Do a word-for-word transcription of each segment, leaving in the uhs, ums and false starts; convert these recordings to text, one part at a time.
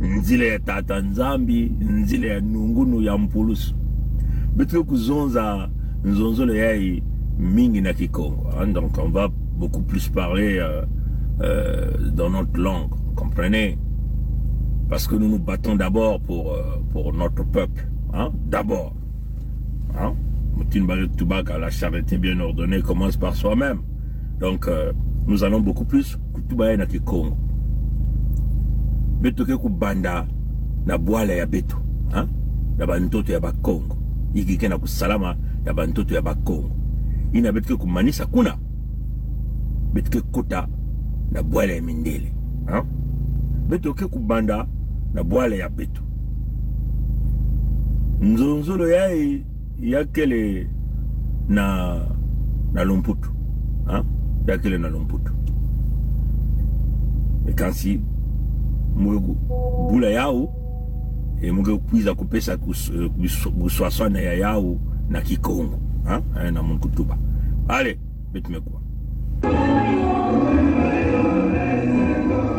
nzila ya Tata Nzambi, nzila ya nungunu ya mpulus. Beto ke kuzonza nzonzolo yayi mingi na Kikongo, hein. Donc on va beaucoup plus parler euh, euh, dans notre langue, vous comprenez? Parce que nous nous battons d'abord pour, euh, pour notre peuple, hein, d'abord. Hein? Mutin bare tubaka, la charité bien ordonnée commence par soi-même. Donc, euh, nous allons beaucoup plus kutuba na Kikongo. Beto ke kubanda na bwala ya beto, hein? Ya bantoto ya Bakongo. Iki ke na kusalama ya bantoto ya Bakongo. Ina beto ke kumanisa kuna. Beto ke kota na bwala ya mindele, hein? Beto ke kubanda na bwala ya beto. Nzonzolo yayi ya kele na, na lumputu, hein? Ya kele na lumputu. E kansi, mu ke kubula yawu, e mu ke kwiza kupesa kus-, eh, kus-, kuswaswana ya yawu na Kikongo, hein? Eh, na munu kutuba. Allez, beto me kwa.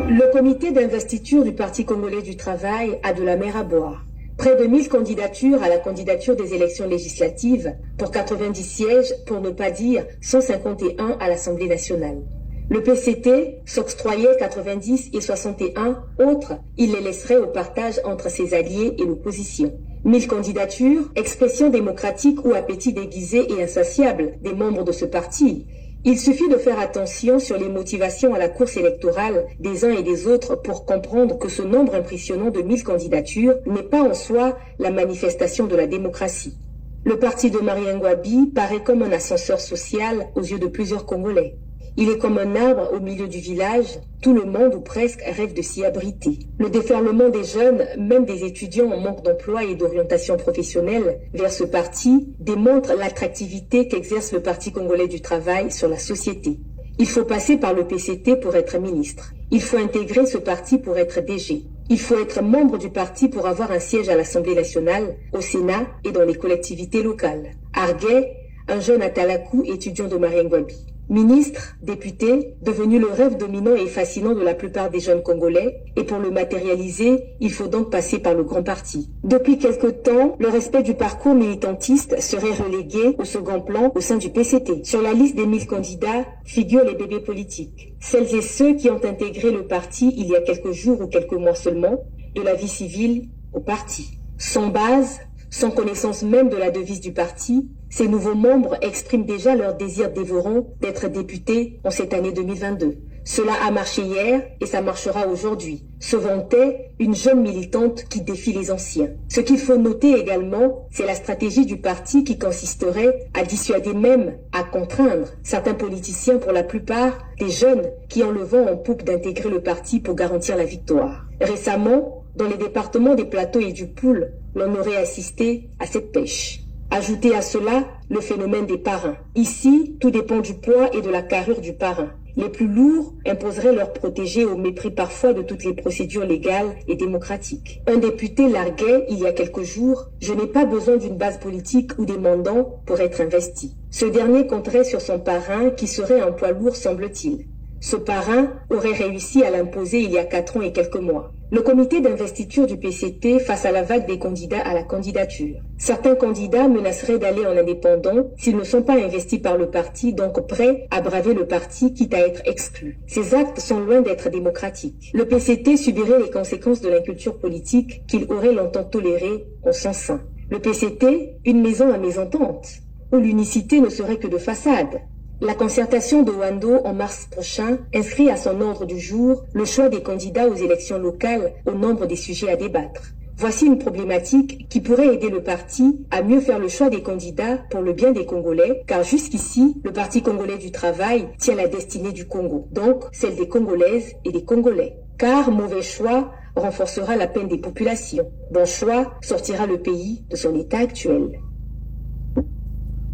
Le comité d'investiture du Parti congolais du travail a de la mer à boire. Près de mille candidatures à la candidature des élections législatives pour quatre-vingt-dix sièges, pour ne pas dire cent cinquante et un à l'Assemblée nationale. Le P C T s'octroyait quatre-vingt-dix et soixante et un autres, il les laisserait au partage entre ses alliés et l'opposition. Mille candidatures, expression démocratique ou appétit déguisé et insatiable des membres de ce parti. Il suffit de faire attention sur les motivations à la course électorale des uns et des autres pour comprendre que ce nombre impressionnant de mille candidatures n'est pas en soi la manifestation de la démocratie. Le parti de Marien Ngouabi paraît comme un ascenseur social aux yeux de plusieurs Congolais. Il est comme un arbre au milieu du village, tout le monde ou presque rêve de s'y abriter. Le déferlement des jeunes, même des étudiants en manque d'emploi et d'orientation professionnelle, vers ce parti démontre l'attractivité qu'exerce le Parti congolais du travail sur la société. Il faut passer par le P C T pour être ministre. Il faut intégrer ce parti pour être D G. Il faut être membre du parti pour avoir un siège à l'Assemblée nationale, au Sénat et dans les collectivités locales. Arguez un jeune Atalaku, étudiant de Marien Ngouabi. Ministre, député, devenu le rêve dominant et fascinant de la plupart des jeunes Congolais, et pour le matérialiser, il faut donc passer par le grand parti. Depuis quelque temps, le respect du parcours militantiste serait relégué au second plan au sein du P C T. Sur la liste des mille candidats figurent les bébés politiques, celles et ceux qui ont intégré le parti il y a quelques jours ou quelques mois seulement, de la vie civile au parti. Sans base, sans connaissance même de la devise du parti, ces nouveaux membres expriment déjà leur désir dévorant d'être députés en cette année deux mille vingt-deux. Cela a marché hier et ça marchera aujourd'hui, se vantait une jeune militante qui défie les anciens. Ce qu'il faut noter également, c'est la stratégie du parti qui consisterait à dissuader, même à contraindre certains politiciens, pour la plupart des jeunes, qui ont le vent en poupe d'intégrer le parti pour garantir la victoire. Récemment, dans les départements des Plateaux et du Pool, l'on aurait assisté à cette pêche. Ajoutez à cela le phénomène des parrains. Ici, tout dépend du poids et de la carrure du parrain. Les plus lourds imposeraient leurs protégés au mépris parfois de toutes les procédures légales et démocratiques. Un député larguait, il y a quelques jours : « Je n'ai pas besoin d'une base politique ou des mandants pour être investi. » Ce dernier compterait sur son parrain qui serait un poids lourd, semble-t-il. Ce parrain aurait réussi à l'imposer il y a quatre ans et quelques mois. Le comité d'investiture du P C T face à la vague des candidats à la candidature. Certains candidats menaceraient d'aller en indépendant s'ils ne sont pas investis par le parti, donc prêts à braver le parti quitte à être exclus. Ces actes sont loin d'être démocratiques. Le P C T subirait les conséquences de l'inculture politique qu'il aurait longtemps tolérée en son sein. Le P C T, une maison à mésentente, où l'unicité ne serait que de façade. La concertation de Ouando en mars prochain inscrit à son ordre du jour le choix des candidats aux élections locales au nombre des sujets à débattre. Voici une problématique qui pourrait aider le parti à mieux faire le choix des candidats pour le bien des Congolais, car jusqu'ici, le Parti congolais du travail tient la destinée du Congo, donc celle des Congolaises et des Congolais. Car mauvais choix renforcera la peine des populations. Bon choix sortira le pays de son état actuel.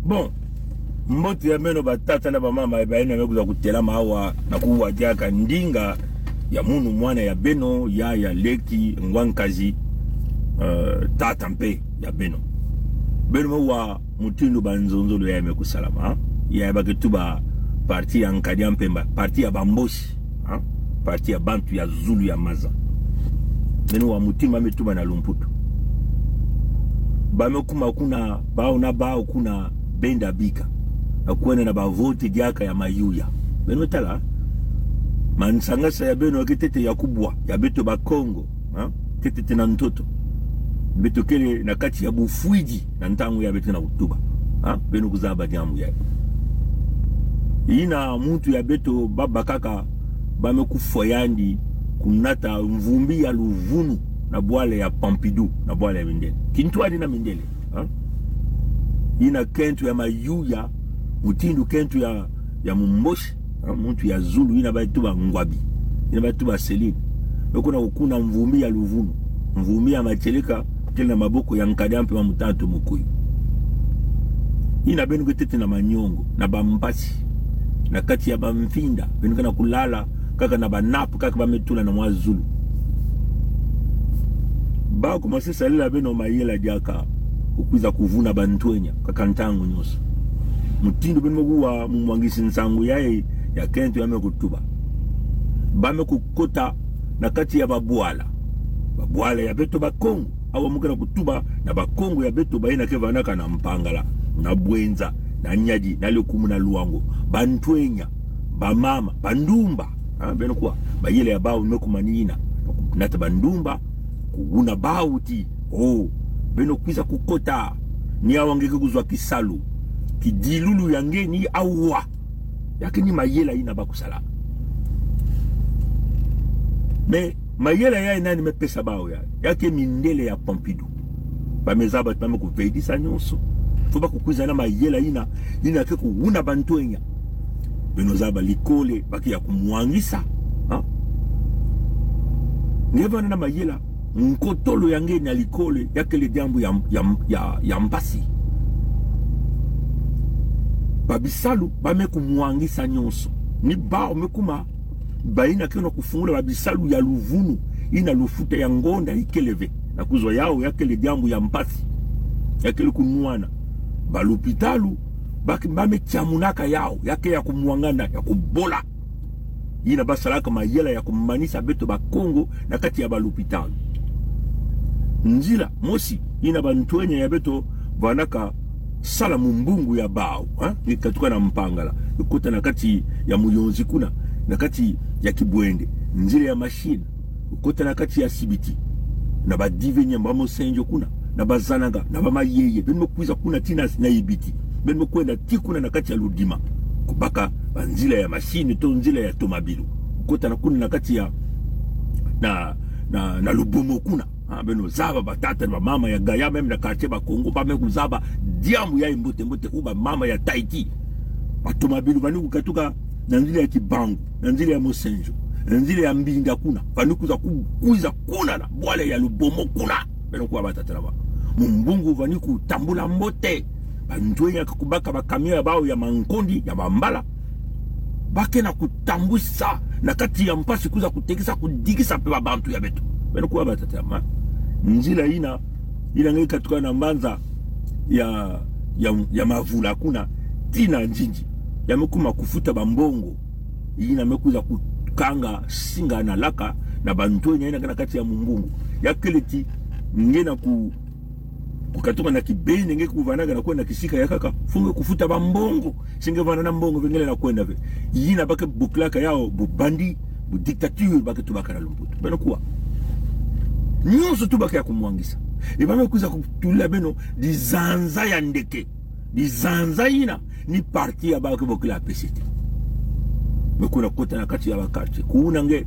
Bon, mbote ya beno batata na bamama, e baye na me kwiza kutelama awa na kuwa diaka ndinga ya munu mwana ya beno, yaya, leki, ngwa, nkazi, euh, tata mpe ya beno. Beno me wa mutindu banzonzolo ya me kusalama, hein? Ya ba ke tuba parti ya Nkadi a Mpemba, parti ya Bambosi, hein? Parti ya bantu ya Zulu ya maza. Beno wa mutima me tuba na lumputu. Ba me kuma kuna, bao na bao kuna benda bika. Na kwenda na ba vote diaka ya mayuya. Beno tala. Mansangasa ya beno ke tete ya kubwa, ya beto Bakongo. Ha? Ke tete na ntoto. Beto kele na kati ya bufwidi, na ntangu ya beto na kutuba. Ha? Beno kuzaba diambu ya. Ina muntu ya beto babakaka, ba me kufwa yandi, kunata mvumbi ya luvunu, na bwala ya Pompidou, na bwala ya mindele. Kintwadi na mindele. Ha? Ina kento ya mayuya, mutindu kento ya, ya Mumboshi, ha? Muntu ya zulu, ina ba tuba Ngwabi, ina ba tuba Céline. Loko na kukuna mvumbi ya luvunu, mvumbi ya matieleka, kele na maboko ya nkadi a mpe ma mutantu mukuyu. Ina beno ke tete na manyongo, na bampasi, na kati ya bamfinda, beno ke na kulala kaka na banapu, kaka ba me tula na mwa zulu. Ba kuma se salela beno mayela diaka, kukwiza kuvuna bantwenya, kaka ntangu nyonso. Mutindu beno me kuwa mumwangisi nsangu ya, ya kento ya me kutuba. Ba me kukota na kati ya babwala. Babwala ya beto Bakongo. Awa mu ke na kutuba na Bakongo ya beto, ba ina ke vanaka na Mpangala, na Bouenza, na Niari, na Lékoumou, na Loango. Bantwenya, bamama, bandumba. Ha, beno kuwa, mayela ya bao me kuma ni ina. Nata bandumba, kuvuna bao ti, oh, beno kwiza kukota. Ni awa nge ke kuzwa kisalu. Kidilulu ya nge ni awa. Ya ke ni mayela ina ba kusala. Mais mayela ya ina ni me pesa bao ya, ya ke mindele ya Pompidou. Ba me zaba ti ba me kuvedisa nyonso. Faut ba kukwiza na mayela ina, ina ke kuvuna bantwenya. Beno zaba likole, ba ke ya kumwangisa. Ha? Nge vana na mayela, nkotolo ya nge na likole, ya kele diambu ya, ya, ya, ya mpasi. Babisalu, ba me kumwangisa nyonso. Ni bao me kuma, ba ina ke na kufungula babisalu ya luvunu, ina lufuta ya ngonda ikele ve. Na kuzwa yao, ya kele diambu ya mpasi. Ya kele kunwana. Balupitalu, ba ke, ba me tiamunaka yao, ya ke ya kumwangana, ya kubola. Ina ba salaka mayela ya kumanisa beto Bakongo na kati ya balupitalu. Nzila mosi, ina bantwenya ya beto vanaka sala mu mbungu ya bao, ha? Nge katuka na Mpangala, kota na kati ya Mouyondzi kuna, na kati ya Kibouendé. Nzila ya machine, kota na kati ya Sibiti, na ba Divényama, ba Mont-Saint-Djo kuna, na ba Zananga, na ba Mayeye. Beno me kwiza kuna tii na, na Sibiti. Beno me kwenda tii kuna na kati ya Loudima. Kubaka banzila ya machine to nzila ya tomabilu. Kota na kuna na kati ya, na, na, na Loubomo kuna. Ha, beno zaba batata na bamama ya Gaïa, même na quartier Bakongo, ba me kuzaba diambu ya mbote mbote, ou bamama ya Tahiti. Batomabilu bani kukatuka na nzila ya Kibangu, na nzila ya Mont-Saint-Djo, na nzila ya Mbinda kuna, bani kwiza ku-, kwiza kuna na bwala ya Loubomo kuna. Beno kuwa batata na ba. Mu mbungu bani kutambula mbote. Bantwenya ke kubaka ba camion ya bao ya mankondi, ya bambala. Ba ke na kutambusa na kati ya mpasi, kwiza kutekisa, kudikisa pe babantu ya beto. Beno kuwa batata na ba. Nzila ina, ina nge katuka na mbanza ya, ya, ya Mavula kuna, tii na Ndjindji. Ya me kuma kufuta bambongo. Ina me kwiza kukanga singa na laka na bantwenya ina ke na kati ya mbungu. Ya kele ti, nge na ku-, kukatuka na Kibeni, nge kuvanaga na kwenda na kisika ya kaka, faut nge kufuta bambongo. Si nge vana na mbongo ve, nge lenda kwenda ve. Ina ba ke bokilaka yao bu bandit, bu dictature, ba ke tubaka na lumputu. Beno kuwa. Nyonso tubaka ya kumwangisa. E ba me kwiza kutula beno dizanza ya ndeke. Dizanza ina, ni parti ya bao ke bokila P C T. Me kuna kota na kati ya ba quartier. Kuna nge,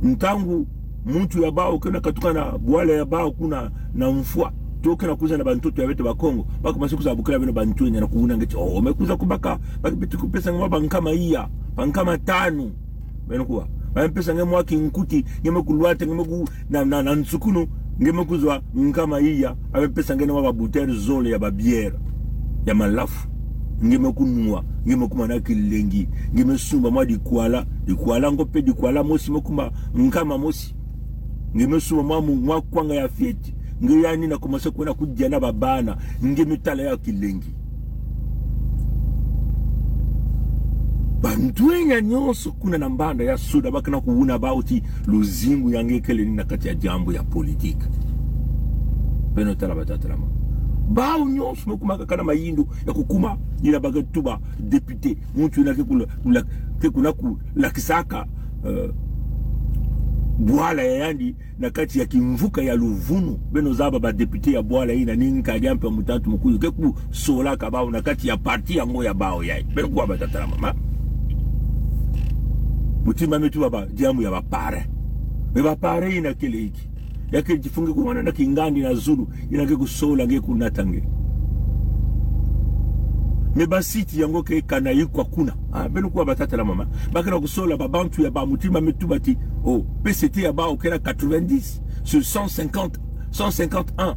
ntangu muntu ya bao ke na katuka na bwala ya bao kuna na mfwa, to ke na kwiza na bantoto ya beto Bakongo, ba kumanisa kwiza bokila beno bantwenya na kuna nge ti, oh, me kwiza kubaka, ba ke beti kupesa nge mwa bankama iya, bankama tanu. Beno kuwa. Ba me pesa nge mwa kinkuti, nge me kulwata, nge me ku-, na, na, na nsukunu, nge me kuzwa nkama iya, ba me pesa nge na mwa ba bouteille zole ya ba bière, ya malafu. Nge me kunwa, nge me kuma na kilengi, nge me sumba mwa dikwala, dikwala ngo pe dikwala mosi me kuma nkama mosi. Nge me sumba mwa mu-, mwa kwanga ya fioti, nge yani na kumanisa kwenda kudia na babana, nge me tala ya kilengi. Ba Ntwenya nyonso kuna na mbanda ya Sud, ba kena kuwuna bawu ti luzingu ya nge kele ni na kati ya diambu ya politique. Beno tala, batata na mama. Bawu nyonso me kuma kakana mayindu ya kukuma, ina ba ke tuba député. Muntu ina ke kula, kula, ke kuna kulakisaka, eh, bwala ya yandi na kati ya kimvuka ya luvunu. Beno zaba ba député ya bwala ina ni Nkadi Ampemba Mutantu Mukuyu ke kusolaka bawu na kati ya parti yango ya bawu yayi. Beno kuwa, batata na mama. Mutima me tuba ba diambu ya ba parrain. Mais ba parrain ina kele iki. Ya ke difunge kumana na kingandi na zulu, ina ke kusola nge, kunata nge. Mais ba site yango ke kana ikwa kuna. Ah, beno kuwa, batata na mama. Ba kena kusola ba bantu ya ba, mutima me tuba ti, oh, P C T ya bawu kena quatre-vingt-dix sur cent cinquante, cent cinquante-un.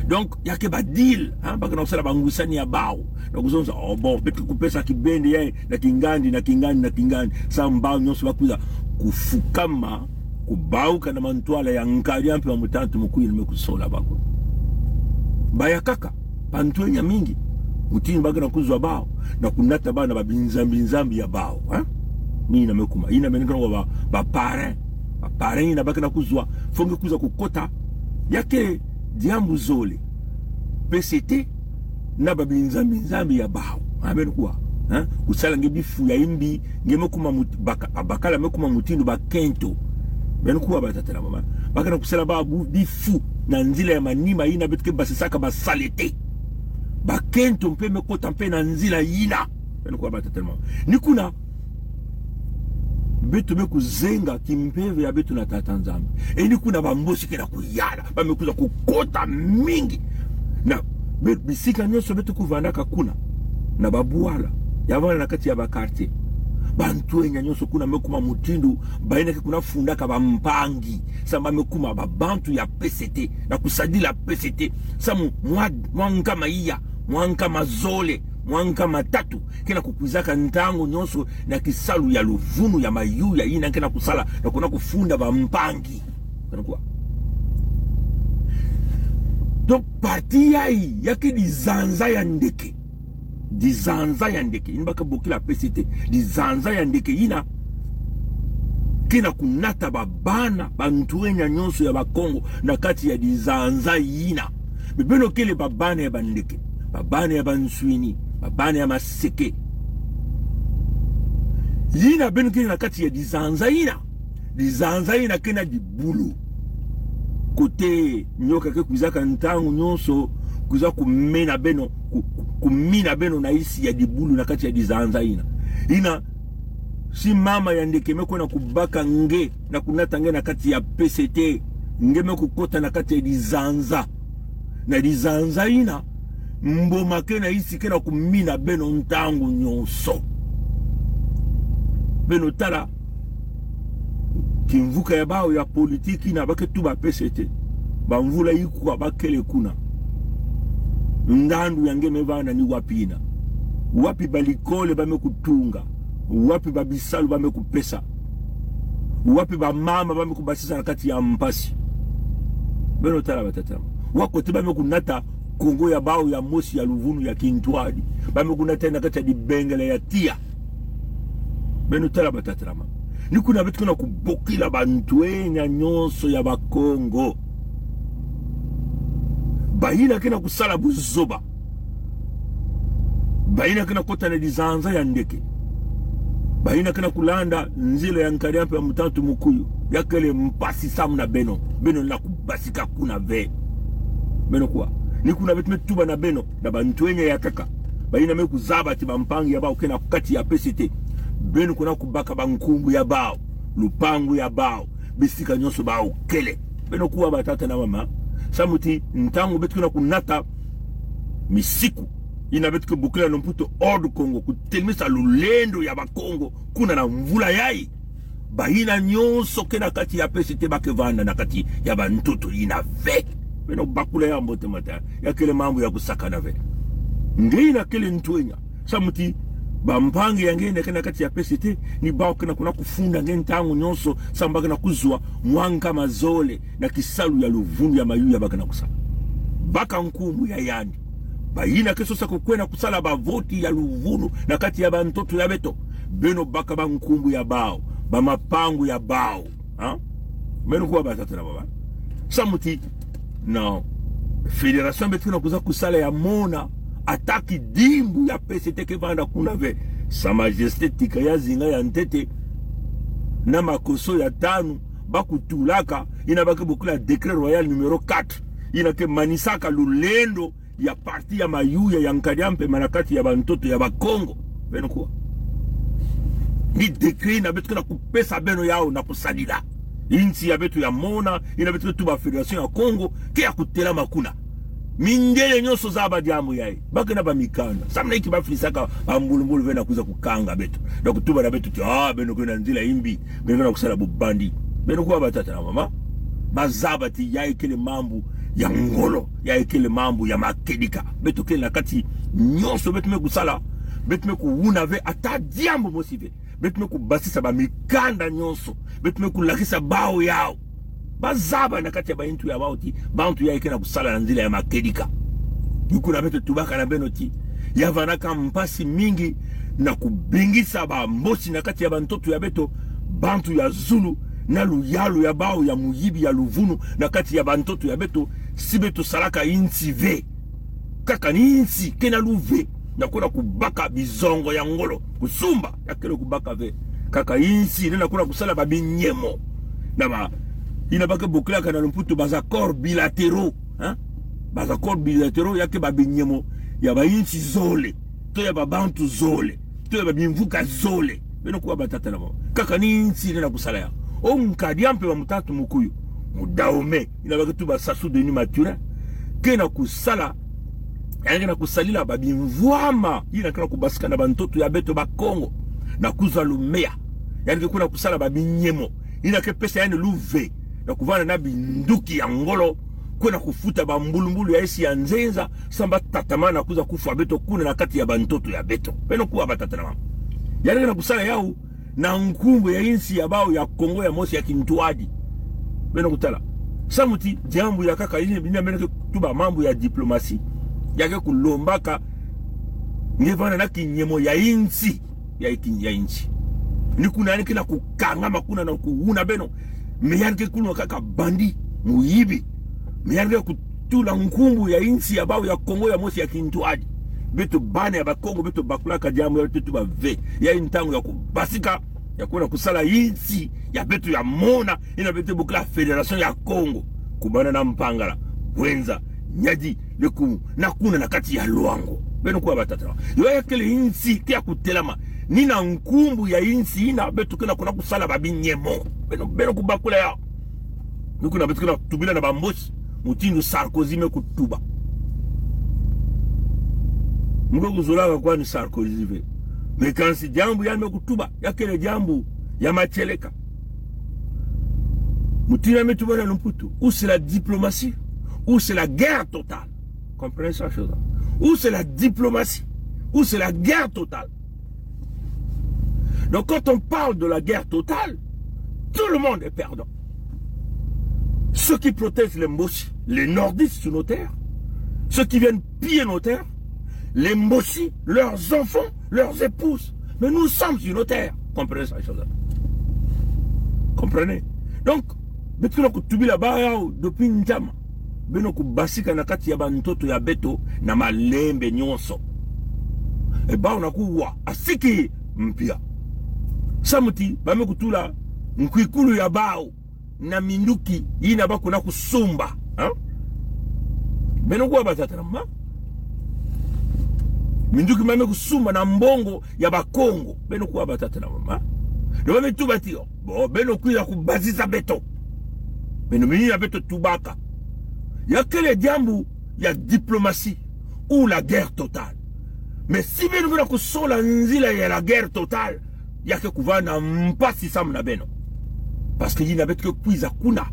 Donc, ya ke ba deal, hein, ba kena kusala ba ngwisani ya bawu. Donc, kuzonza, oh bon, beto ke kupesa kibende ya, na kingandi, na kingandi, na kingandi. Samu bawu nyonso ba kwiza kufukama, kubawuka na mantwala ya Nkadi Ampemba Mutantu Mukuyu ina me kusola ba kuna. Ba ya kaka, ba ntwenya mingi. Mutindu ba kena kuzwa bawu, na kunata bawu na ba binzambi nzambi ya bawu, hein? Ni ina me kuma, ina me kena kuwa ba, ba parrain. Ba parrain ina ba kena kuzwa, fo nge kwiza kukota. Ya ke diambu zole. P C T na ba binzambi nzambi ya bawu. Ah, beno kuwa, hein? Kusala nge bifu ya imbi, nge me kuma mut-, baka-, bakala me kuma mutindu ba kento. Beno kuwa, batata na mama. Ba kena kusala bawu bifu na nzila ya manima ina beto ke basisaka ba saleté. Ba kento mpe me kota mpe na nzila ina. Beno kuwa, batata na mama. Ni kuna beto me kuzenga kimpeve ya beto na Tata Nzambi. E ni kuna ba mbosi kena kuyala, ba me kwiza kukota mingi. Na be-, bisika nyonso beto kuvandaka kuna, na ba bwala ya vanda na kati ya ba quartier, ba ntwenya nyonso kuna me kuma mutindu ba ina ke kuna fundaka ba mpangi. Samu ba me kuma ba bantu ya P C T, na kusadila P C T. Samu mwa, mwa nkama iya, mwa nkama zole, mwa nkama tatu, kena kukwizaka ntangu nyonso na kisalu ya luvunu ya mayuya ina kena kusala, na kuna kufunda ba mpangi. Beno kuwa. Donc, parti yayi, ya ke dizanza ya ndeke. Dizanza ya ndeke. Ina ba ke bokila P C T. Dizanza ya ndeke ina kena kunata ba bana, ba ntwenya nyonso ya Bakongo na kati ya dizanza ina. Mais beno kele ba bana ya ba ndeke, ba bana ya ba nswini, ba bana ya maseke. Ina beno kele na kati ya dizanza ina. Dizanza ina kena dibulu. Kote nyoka ke kwizaka ntangu nyonso, kwiza kumena beno, ku-, ku-, kumina beno na isi ya dibulu na kati ya dizanza ina. Ina, si mama ya ndeke me kwenda kubaka nge, na kunata nge na kati ya P C T, nge me kukota na kati ya dizanza. Na dizanza ina, mboma kena isi kena kumina beno ntangu nyonso. Beno tala, kimvuka ya bawu ya politiki ina ba ke tuba P C T. Ba mvula ikwa ba kele kuna. Ndandu ya nge me vana ni wapi ina? Wapi ba likole ba me kutunga? Wapi ba bisalu ba me kupesa? Wapi ba mama ba me kubasisa na kati ya mpasi? Beno tala, batata. Wa kote ba me kunata Kongo ya bawu ya mosi ya luvunu ya kintwadi? Ba me kunata na kati ya dibengele ya tiya. Beno tala, batata na mama. Ni kuna beto kena kubokila ba ntwenya nyonso ya Bakongo. Ba ina kena kusala buzoba. Ba ina kena kota na dizanza ya ndeke. Ba ina kena kulanda nzila ya nkadi ya mpe ya mutantu mukuyu. Ya kele mpasi samu na beno. Beno na kubasika kuna ve. Beno kuwa. Ni kuna beto me tuba na beno, na ba ntwenya ya kaka. Ba ina me kuzaba ti ba mpangi ya bawu kena kati ya P C T. Beno kuna kubaka ba nkumbu ya bawu, lupangu ya bawu, bisika nyonso bawu kele. Beno kuwa, batata na mama. Samu ti ntangu beto kena kunata misiku ina beto ke bokila na mputu Ordre Kongo, kutelemisa lulendo ya Bakongo kuna na mvula yayi. Ba ina nyonso kena kati ya P C T ba ke vanda na kati ya ba ntoto ina ve. Beno bakula ya mbote mata. Ya kele mambu ya kusakana ve. Nge ina kele ntwenya. Samu ti ba mpangi ya nge ina kena kati ya P C T, ni bawu kena kuna kufunda nge ntangu nyonso, samu ba kena kuzwa mwa nkama zole na kisalu ya luvunu ya mayuya ba kena kusala. Baka nkumbu ya yandi. Ba ina ke sosa kukwenda kusala ba voti ya luvunu na kati ya ba ntoto ya beto. Beno baka bankumbu ya bawu, bamapangu ya bawu. Hein? Beno kuwa batata na mama. Samu ti, non. Fédération beto kena kuza kusala ya mona, attaque dimbu ya P C T ke vanda kuna ve. Sa Majesté Tika ya Zinga ya ntete, na Makosso ya tanu, ba kutulaka, ina ba ke bokila décret royal numéro quatre. Ina ke manisaka lulendo ya parti ya mayuya ya Nkadi a Mpemba na kati ya bantoto ya Bakongo. Beno kuwa. Ni décret ina beto kena kupesa beno yawu na kusadila. Insi ya beto ya mona, ina beto ke tuba Fédération ya Kongo, ke ya kutelama kuna. Mindele nyonso zaba diambu yayi. Ba kena bamikanda. Samu na inki ba filisaka bambulumbulu ve na kuza kukanga beto, na kutuba na beto ti, ah, beno kena nzila imbi, beno kena kusala bubandi. Beno kuwa batata na mama. Bazaba ti yayi kele mambu ya ngolo, yayi kele mambu ya makedika. Beto kele na kati nyonso beto me kusala, beto me kuwuna ve ata diambu mosi ve. Beto me kubasisa bamikanda nyonso. Beto me kulakisa bawu yawu. Bazaba na kati ya bayintu ya bawu ti bantu yayi kena kusala na nzila ya makedika. Ni kuna beto tubaka na beno ti, ya vanaka mpasi mingi na kubingisa bambosi na kati ya bantoto ya beto, bantu ya zulu, na luyalu ya bawu ya muyibi ya luvunu na kati ya bantoto ya beto, si beto salaka insi ve. Kaka ni insi kena luve na kuna kubaka bizongo ya ngolo, kusumba, ya kele kubaka ve. Kaka insi na kuna kusala babinyemo. Na ba, ina ba ke bokilaka na lumputu ba accords bilatéraux, hein? Ba accords bilatéraux ya ke babinyemo ya bayinsi zole, to ya babantu zole, to ya babimvuka zole. Beno kuwa batata na mama. Kaka ni insi na kusala ya. O Nkadi a Mpemba, ba Mutatu Mukuyu, Mudahomey, ina ba ke tuba Sassou Denis Mathurin, kena kusala, ya kena kusalila babimvwama ina kena kubasika na bantoto ya beto Bakongo, na kuza lumeya. Ya ke kuna kusala babinyemo ina ke pesa yani luve na kuvana na binduki ya ngolo, kwena kufuta bambulumbulu ya insi ya nzenza, samu ba tatamana kuza kufwa beto kuna na kati ya bantoto ya beto. Beno kuwa batata na mama. Ya kena kusala yawu na nkumbu ya insi ya bawu ya Kongo ya mosi ya kintwadi. Beno kutala. Samu ti diambu ya kaka ini, ini beno ke tuba mambu ya diplomatie, ya ke kulombaka nge vana na kinyemo ya insi, ya iki-, ya insi. Ni kuna yani kena kukangama kuna na kuwuna beno. Mais yani ke kuna kaka bandit, muyibi. Mais yani ke kutula nkumbu ya insi ya bawu ya Kongo ya mosi ya kintwadi. Beto bana ya Bakongo, beto bakulaka diambu ya beto tuba ve. Ya ini ntangu ya kubasika, ya kwena kusala insi ya beto ya mona, ina beto bokila Fédération ya Kongo. Kubana na Mpangala, Bouenza, Niari, Lékoumou, na kuna na kati ya Loango. Beno kuwa batata. Yo ya kele insi ke ya kutelama. Ni na nkumbu ya insi ina beto kena kuna kusala babinyemo. Beno, beno kubakula ya. Ni kuna beto kena tubila na bambosi mutindu Sarkozy me kutuba. Mu ke kuzolaka kwani Sarkozy ve. Mais kansi diambu yani me kutuba, ya kele diambu ya matieleka. Mutindu ya me tuba na lumputu, ou c'est la diplomatie, ou c'est la guerre totale. Comprenez ça, chose. Ou c'est la diplomatie, ou c'est la guerre totale. Donc quand on parle de la guerre totale, tout le monde est perdant. Ceux qui protègent les Mbochi, les nordistes sur nos terres, ceux qui viennent piller nos terres, les Mbochi, leurs enfants, leurs épouses. Mais nous sommes sur nos terres. Comprenez ça, chose. Comprenez? Donc, beto kena kutubila bawu depuis ntama. Beno kubasika na kati ya bantoto ya beto na malembe nyonso. E bawu na kuwa, asiki mpia. Samu ti ba me kutula nkwikulu ya bawu na minduki ina ba kwena kusumba, hein? Beno kuwa batata na mama. Minduki ba me kusumba na mbongo ya Bakongo. Beno kuwa batata na mama. Donc ba me tuba ti, oh, bon, beno kwiza kubasisa beto. Beno mini ya beto tubaka. Ya kele diambu ya diplomatie ou la guerre totale. Mais si beno kena kusola nzila ya la guerre totale, ya ke kuvana mpasi samu na beno. Parce que ina beto ke kwiza kuna,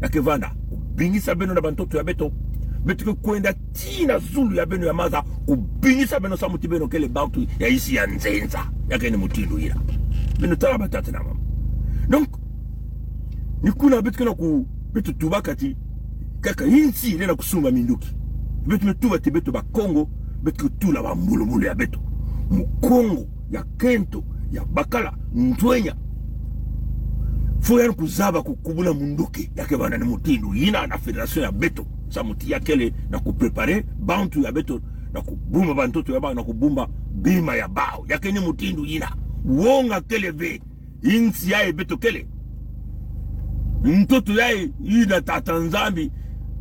ya ke vanda kubingisa beno na bantoto ya beto. Beto ke kwenda tii na zulu ya beno ya maza, kubingisa beno samu ti beno kele bantu ya insi ya nzenza. Ya kena mutindu ina. Beno tala batata na mama. Donc, ni kuna beto kena ku, beto tubaka ti, kaka insi ina kusumba minduki. Beto me tuba ti beto Bakongo, beto ke tula bambulumbulu ya beto. Mukongo ya kento, ya bakala, ntwenya. Fo yan kuzaba kukubula munduki, ya ke bana ni mutindu yina na fédération ya beto. Samu ti ya kele na kupréparer bantu ya beto, na kubumba bantoto ya bawu, na kubumba bima ya bawu. Ya ke ni mutindu yina. Wonga kele ve. Insi ya e beto kele. Ntoto ya e, yina Tata Nzambi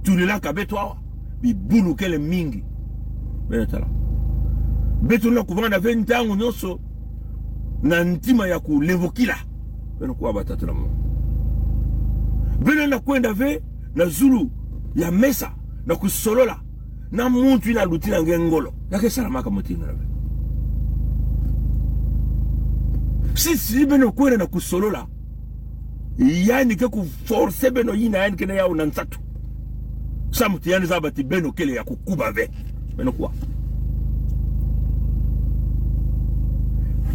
tulelaka beto awa. Bibulu kele mingi. Beno tala. Beto na kuvanda ve ntangu nyoso na ntima ya kulevokila. Beno kuwa batata na mama. Beno na kwenda ve na zulu ya mesa na kusolola na muntu yina lutinange ngolo. Ya ke salamaka mutindu na ve. Si, si beno kwenda na kusolola, yandi ke kuforcer beno, yina yandi kena yaw na nsatu. Samu ti yandi zaba ti beno kele ya kukuba ve. Beno kuwa.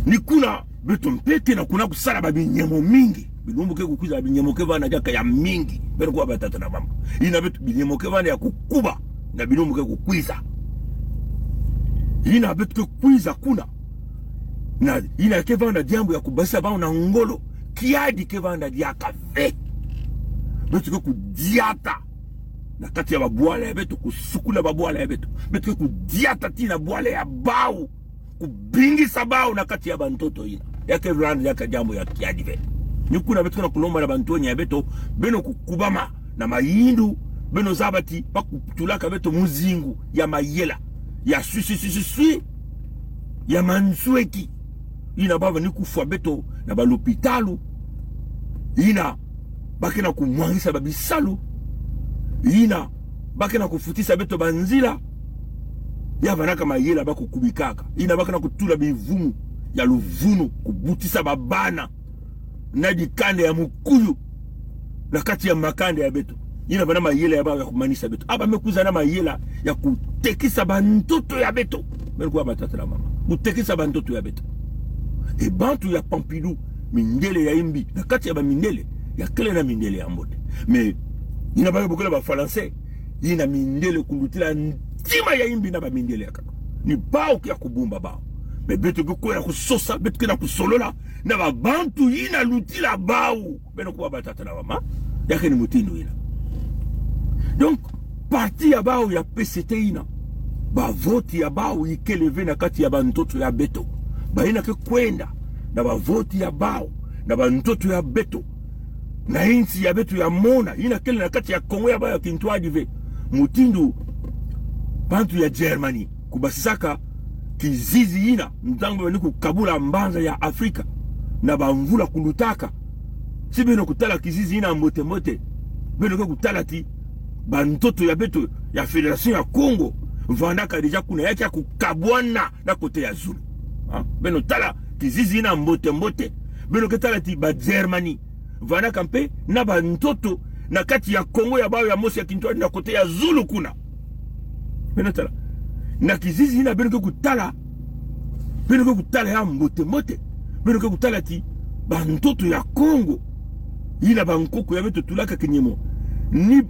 Ni kuna beto mpe kena kuna kusala babinyemo mingi. Bilumbu ke kukwiza, binyemo ke vana diaka ya mingi. Beno kuwa batata na mama. Yina beto binyemo ke vana ya kukuba na bilumbu ke kukwiza. Yina beto ke kwiza kuna. Na yina ke vana diambu ya kubasisa bawu na ngolo. Kiadi ke vana diaka ve. Beto ke kudiata na kati ya babwala ya beto, kusukula babwala ya beto. Beto ke kudiata tii na bwala ya bawu, kubingisa bawu na kati ya bantoto yina. Ya ke vana diaka diambu ya kiadi ve. Ni kuna beto kena kulomba na bantwenya ya beto, beno kukubama na mayindu, beno zaba ti bakutulaka beto muzingu ya mayela, ya swi swi swi swi swi, ya mansweki. Yina bavani kufwa beto na balopitalu. Yina bakena kumwangisa babisalu. Yina bakena kufutisa beto banzila. Ya vanaka mayela bakukubikaka. Yina bakena kutula bivumu ya luvunu, kubutisa babana na dikanda ya mukuyu na kati ya makanda ya beto. Yina vana mayela ya bawu ya kumanisa beto. Aba me kwiza na mayela ya kutekisa bantoto ya beto. Beno kuwa batata na mama. Kutekisa bantoto ya beto. E bantu ya Pompidou, mindele ya imbi na kati ya bamindele, ya kele na mindele ya mbote. Mais yina ba bokela ba Falanse, yina mindele kulutila ntima ya imbi na bamindele ya kaka. Ni bawu ke ya kubumba bawu. Mais beto ke kwenda kusosa, beto kena kusolola na babantu yina lutila bawu. Beno kuwa batata na mama. Ya ke ni mutindu yina. Donc, parti ya bawu ya P C T yina, bavoti ya bawu ikele ve na kati ya bantoto ya beto. Bayina ke kwenda na bavoti ya bawu na bantoto ya beto, na insi ya beto ya mona, yina kele na kati ya Kongo ya bawu ya kintwadi ve. Mutindu bantu ya Germany kubasisaka kizizi yina, ntangu bavani kukabula mbanza ya Afrika na bamvula kulutaka. Si beno kutala kizizi yina mbote mbote, beno ke kutala ti bantoto ya beto ya Fédération ya Kongo vandaka déjà kuna, ya ke ya kukabwana na côté ya zulu. Ha? Beno tala kizizi yina mbote mbote, beno ke tala ti ba Germany vandaka mpe na bantoto na kati ya Kongo ya bawu ya mosi ya kintwadi na côté ya zulu kuna. Beno tala. Na kizizi yina beno ke kutala, beno ke kutala ya mbote mbote, beno ke kutala ti bantoto ya Kongo yina bankoko ya beto tulaka kinyemo, ni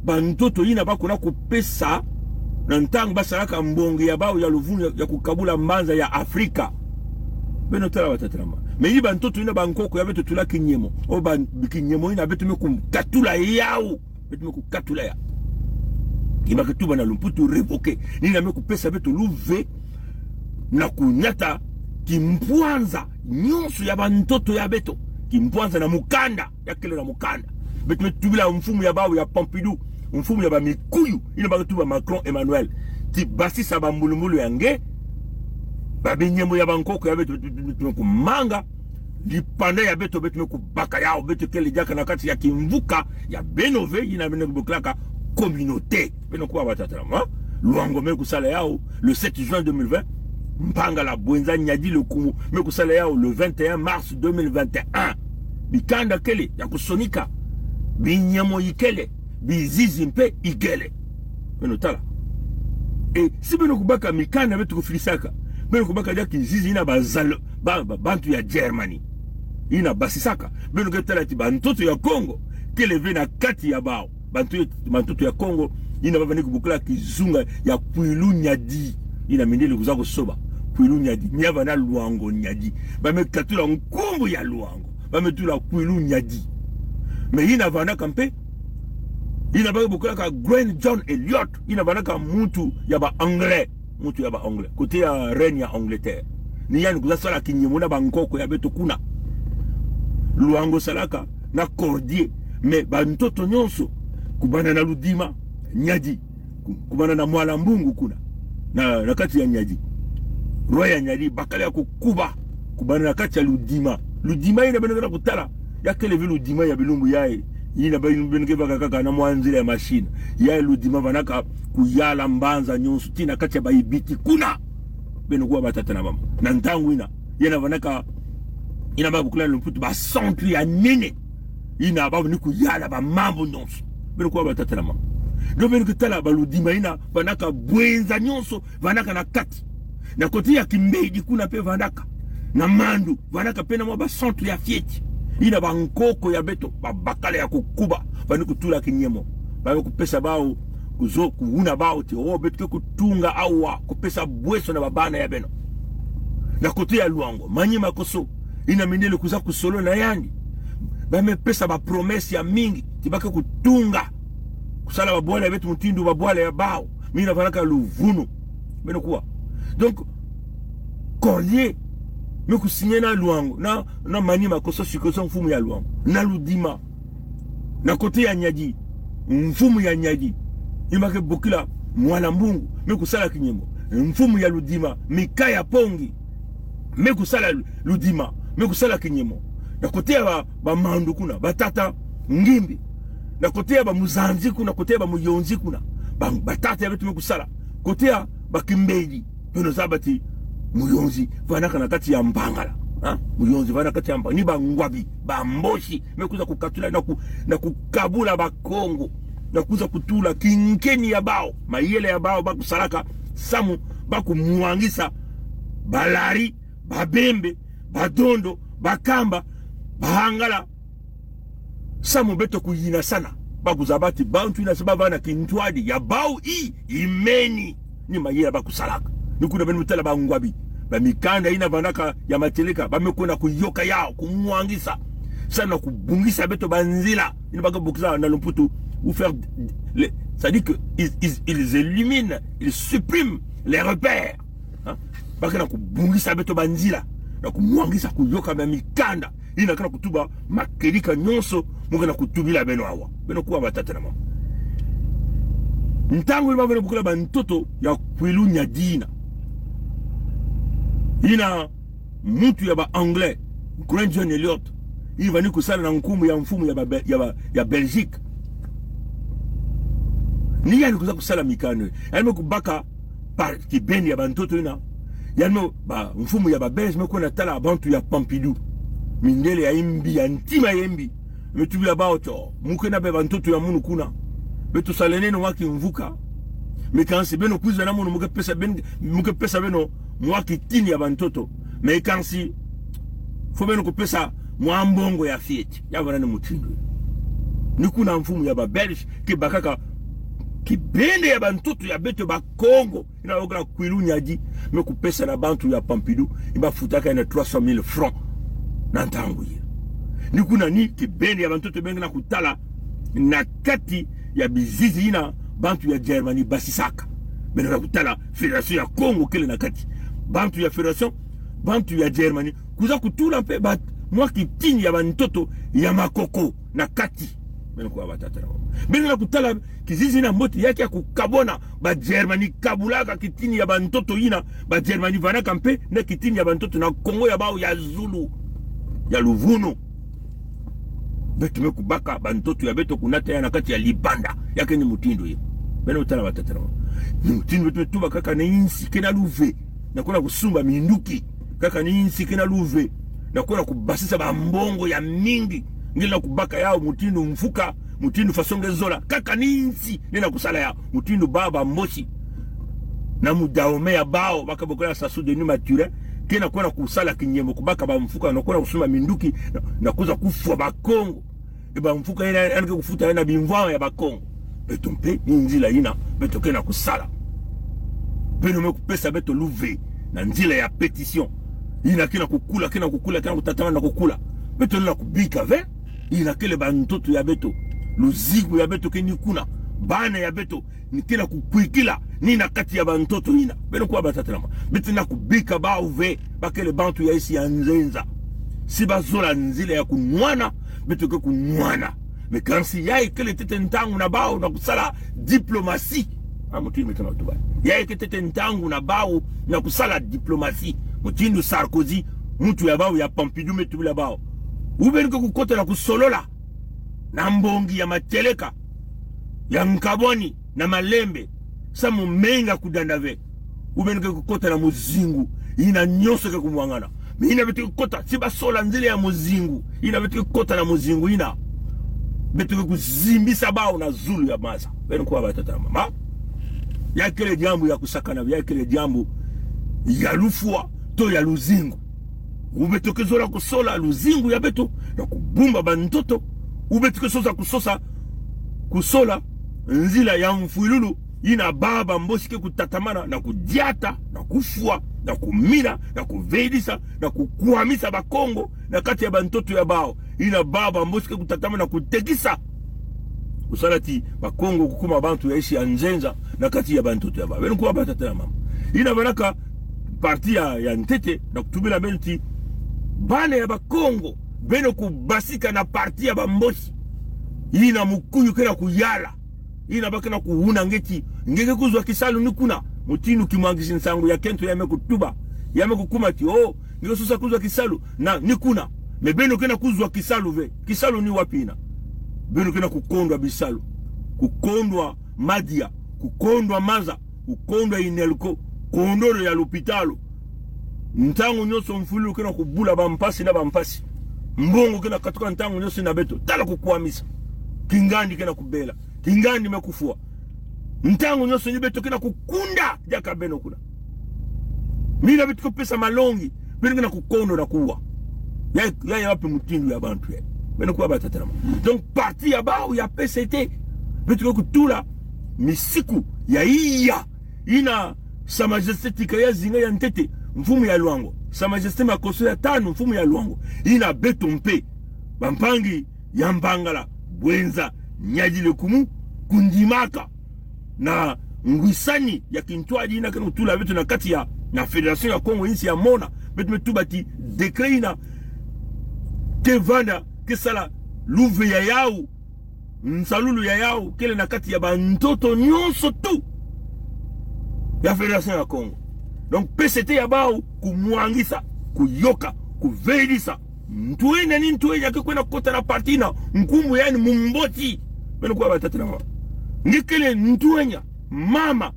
bantoto yina bakona kupesa na ntangu basalaka mbongi ya bawu ya luvunu ya, ya kukabula mbanza ya Afrika. Beno tala batata na mama. Mais ni bantoto yina bankoko ya beto tulaka kinyemo, o ba kinyemo yina beto me kukatula yawu. Beto me kukatula ya. Ki make tuba na lumputu révoqué. Ni yina me kupesa beto luve na kunyata kimpwanza nyonso ya bantoto ya beto. Kimpwanza na mukanda. Ya kele na mukanda. Beto me tubila mfumu ya bawu ya Pompidou, mfumu ya bamikuyu, yina ba ke tuba Macron Emmanuel, ti basisa bambulumbulu ya nge, babinyemo ya bankoko ya beto, beto, beto, beto me kumanga, lipanda ya beto, beto me kubaka yawu, beto kele diaka na kati ya kimvuka ya beno ve, yina beno bokelaka communauté. Beno kuwa batata na mama. Luango me kusala yawu le sept juin deux mille vingt. Mpangala, Bouenza, Niari, Lékoumou me kusala yawu le vingt et un mars deux mille vingt et un. Bikanda kele ya kusonika. Binyemo ikele. Bizizi mpe ikele. Beno tala. E si beno kubaka mikanda beto kufilisaka, beno kubaka diaka kizizi yina bazalo, ba, ba, bantu ya Germany yina basisaka. Beno ke tala ti bantoto ya Kongo kele ve na kati ya bawu. Bantu, bantoto ya Kongo yina bavani kubokela kizunga ya Kwilu Niari. Yina mindele kuza kusoba. Kwilu Nyadi. Mi ya vana Luango Nyadi. Ba me katula nkumbu ya Luango. Ba me tula Kwilu Nyadi. Mais yina vandaka mpe, yina ba bokilaka Grand John Eliot. Yina vandaka muntu ya ba Anglais. Muntu ya ba Anglais. Côté ya reine ya Angleterre. Ni yandi kuza sala kinyemo na bankoko ya beto kuna. Luango salaka na Cordier. Mais bantoto nyonso, kubanda na Ludima, Nyadi, ku-, kubanda na Mwala Mbungu kuna, na, na kati ya Nyadi. Roi ya Nyadi, bakala ya kukuba, kubanda na kati ya Ludima. Ludima yina beno kena kutala, ya kele ve Ludima ya bilumbu yayi. Yina ba yina beno kena baka kaka na mwa nzila ya machine. Ya Ludima vandaka kuyala mbanza nyonso, tii na kati ya ba Ibiti kuna. Beno kuwa batata na mama. Na ntangu yina, yina vandaka, yina ba bokila na lumputu ba centre ya nene. Yina ba ni kuyala ba mambu nyonso. Beno kuwa batata na mama. Donc beno kutala ba Ludima yina vandaka bwenza nyonso, vandaka na kati. Na côté ya Kimbedi kuna mpe vandaka. Na Mandu, vandaka mpe na mwa ba centre ya fioti. Yina bankoko ya beto, ba bakala ya kukuba, ba ni kutula kinyemo. Ba me kupesa bawu, kuzo, kuwuna bawu ti, oh, beto ke kutunga awa, kupesa bweso na babana ya beno. Na côté ya Luango, Mani Makoso, yina mindele kuza kusolo na yandi. Ba me pesa ba promesse ya mingi, ti ba ke kutunga, kusala babwala ya beto mutindu babwala ya bawu. Mi yina vandaka luvunu. Beno kuwa. Donc, Cordier me kusigner na Luango, na, na Mani Makoso, sikoso mfumu ya Luango, na Ludima. Na côté ya Nyadi, mfumu ya Nyadi, yina ba ke bokila Mwala Mbungu, me kusala kinyemo. Mfumu ya Ludima, Mika ya Pongi, me kusala Lu-, Ludima, me kusala kinyemo. Na côté ya ba, ba Mandu kuna, ba tata Ngimbi. Na côté ya ba Muzanzi kuna, côté ya ba Muyonzi kuna, ba, ba tata ya beto me kusala. Côté ya ba Kimbedi, beno zaba ti Muyonzi vandaka na kati ya Mpangala. Ha? Muyonzi vandaka na kati ya Mpangala. Ni ba Ngwabi, ba Mbosi, me kuza kukatula na ku-, na kukabula Bakongo. Na kuza kutula kinkeni ya bawu, mayele ya bawu ba kusalaka, samu ba kumwangisa Balari, Babembe, Badondo, Bakamba, Bahangala. Samu beto kuyinasana. Ba kuzaba ti bantu yina se ba vana kintwadi ya bawu i, imeni. Ni mayela ba kusalaka. Ni kuna beno tala ba Ngwabi, ba mikanda yina vandaka ya matieleka, ba me kwenda kuyoka yawu, kumwangisa. Samu na kubungisa beto banzila. Yina ba ke bokila na lumputu, ou faire le, c'est-à-dire que ils, ils, ils éliminent, ils suppriment les repères. Ha? Ba ke na kubungisa beto banzila, na kumwangisa, kuyoka ba mikanda. Yina ke na kutuba matieleka nyonso mo ke na kutubila beno awa. Beno kuwa batata na mama. Ntangu yina ba vena bokila bantoto ya Kwilu Nyadi yina, yina muntu ya ba Anglais, Grand John Eliot, yina vani kusala na nkumbu ya mfumu ya ba Be-, ya ba, ya Belgique. Ni yandi kuza kusala mikanda. Yandi me kubaka par kibeni ya bantoto yina. Yandi me, ba mfumu ya ba Belge me kwenda tala bantu ya Pompidou. Mindele ya imbi, ya ntima ya imbi. Me tubila bawu ti, mo ke na be bantoto ya munu kuna. Beto salaneno mwa kimvuka. Mais kansi beno kwiza na munu, mo ke pesa ben-, mo ke pesa beno mwa kitini ya bantoto. Mais kansi, faut beno kupesa mwa mbongo ya fioti. Ya vana ni mutindu. Ni kuna mfumu ya ba Belge ke bakaka kibeni ya bantoto ya beto Bakongo, yina bokila Kwilu Nyadi, me kupesa na bantu ya Pompidou, yina ba futaka na trois cent mille francs na ntangu yina. Ni kuna ni kibeni ya bantoto beno ke na kutala na kati ya bizizi yina bantu ya Germany basisaka. Beno ke na kutala Fédération ya Kongo kele na kati. Bantu ya Fédération, bantu ya Germany, kuza kutula mpe ba mwa kitini ya bantoto ya Makoko na kati. Beno kuwa batata na mama. Beno ke na kutala kizizi yina mbote, ya ke ya kukabona, ba Germany kabulaka kitini ya bantoto yina, ba Germany vanaka mpe na kitini ya bantoto na Kongo ya bawu ya zulu, ya luvunu. Beto me kubaka bantoto ya beto kunata ya na kati ya libanda. Ya ke ni mutindu yina. Beno tala batata na mama. Ni mutindu beto me tuba kaka na insi ke na luve, na kwenda kusumba minduki. Kaka ni insi ke na luve, na kwenda kubasisa ba mbongo ya mingi. Nge na kubaka yawu mutindu mfuka, mutindu façon nge zola. Kaka ni insi nge na kusala yawu, mutindu ba ba Mbosi na Mudahomey ya bawu, ba ke bokila Sassou Denis Mathurin, ke na kwenda kusala kinyemo, kubaka ba mfuka, na kwenda kusumba minduki, na, na kuza kufwa Bakongo. E ba mfuka yina, yandi ke kufuta yo na bimvwama ya Bakongo. Beto mpe, ni nzila yina beto ke na kusala. Beno me kupesa beto luve. Na nzila ya pétition. Yina ke na kukula, ke na kukula, ke na kutatamana na kukula. Beto na kubika ve. Yina kele bantoto ya beto. Luzingu ya beto ke ni kuna. Bana ya beto. Ni ke na kukwikila. Ni na kati ya bantoto yina. Beno kuwa batata na mama. Beto na kubika bawu ve. Ba kele bantu ya insi ya nzenza. Si bazola nzila ya kunwana. Beto ke kunwana. Mais kansi ya ikele ntete ntangu na bawu na kusala diplomatie. Ah, mutu yi beto na tuba. Ya ikele ntete ntangu na bawu na kusala diplomatie. Mutindu Sarkozy, mutu ya bawu ya Pompidou me tubila bawu. Ou beno ke kukota na kusolola na mbongi ya matieleka, ya nkabwani, na malembe, sa mu menga kudanda ve. Ou beno ke kukota na muzingu, yina nyonso ke kumwangana. Mais yina beto ke kukota, si basola nzila ya muzingu, yina beto ke kukota na muzingu, yina beto ke kuzimbisa bawu na zulu ya maza. Beno kuwa batata na mama. Ya kele diambu ya kusakana, ya kele diambu ya lufwa, to ya luzingu. Ou beto ke zola kusola luzingu ya beto, na kubumba bantoto. Ou beto ke sosa kusosa, kusola nzila ya mfwilulu, yina baba Mbosi ke kutatamana, na kudiata, na kufwa, na kumina, na kuvedisa, na kukwamisa Bakongo, na kati ya bantoto ya bawu. Yina baba Mbosi ke kutatamana na kutekisa. Kusala ti Bakongo kukuma bantu ya insi ya nzenza, na kati ya bantoto ya bawu. Beno kuwa batata na mama. Yina banaka parti ya, ya ntete, na kutubila beno ti, bana ya Bakongo, beno kubasika na parti ya ba Mbosi. Yina mukuyu ke na kuyala. Yina ba ke na kuwuna nge ti, nge ke kuzwa kisalu ni kuna. Mutindu Kimwangisi Nsangu ya Kento ya me kutuba. Ya me kukuma ti, oh, nge ke sosa kuzwa kisalu na ni kuna. Mais beno ke na kuzwa kisalu ve. Kisalu ni wapi yina? Beno ke na kukondwa bisalu, kukondwa madia, kukondwa maza, kukondwa inelco, kondolo ya lopitalo. Ntangu nyonso mfwilulu ke na kubula bampasi na bampasi. Mbongo ke na katuka ntangu nyonso na beto. Tala kukwamisa. Kingandi ke na kubela. Kingandi me kufwa. Ntangu nyonso ni beto ke na kukunda diaka beno kuna. Mina beto ke pesa malongi, beno ke na kukondo na kuwa. Ya, ya, ya wapi mutindu ya bantu ya? Beno kuwa batata na mama. Donc, parti ya bawu ya P C T, beto ke kutula misiku ya iya. Yina Sa Majesté Tika ya Zinga ya ntete, mfumu ya Loango. Sa Majesté Makosso ya tanu, mfumu ya Loango. Yina beto mpe, bampangi ya Mpangala, Bouenza, Niari, Lékoumou, kundimaka na ngwisani ya kintwadi yina ke na kutula beto na kati ya, na Fédération ya Kongo, insi ya mona. Beto me tuba ti décret yina ke vanda, ke sala luve ya yawu, nsalulu ya yawu, kele na kati ya bantoto nyonso tout ya Fédération ya Kongo. Donc, P C T ya bawu kumwangisa, kuyoka, kuvedisa. Ntuenya ni ntuenya ke kwena kukota na parti yina, nkumbu ya ni Mumboti. Beno kuwa batata na mama. Nge kele ntuenya, mama,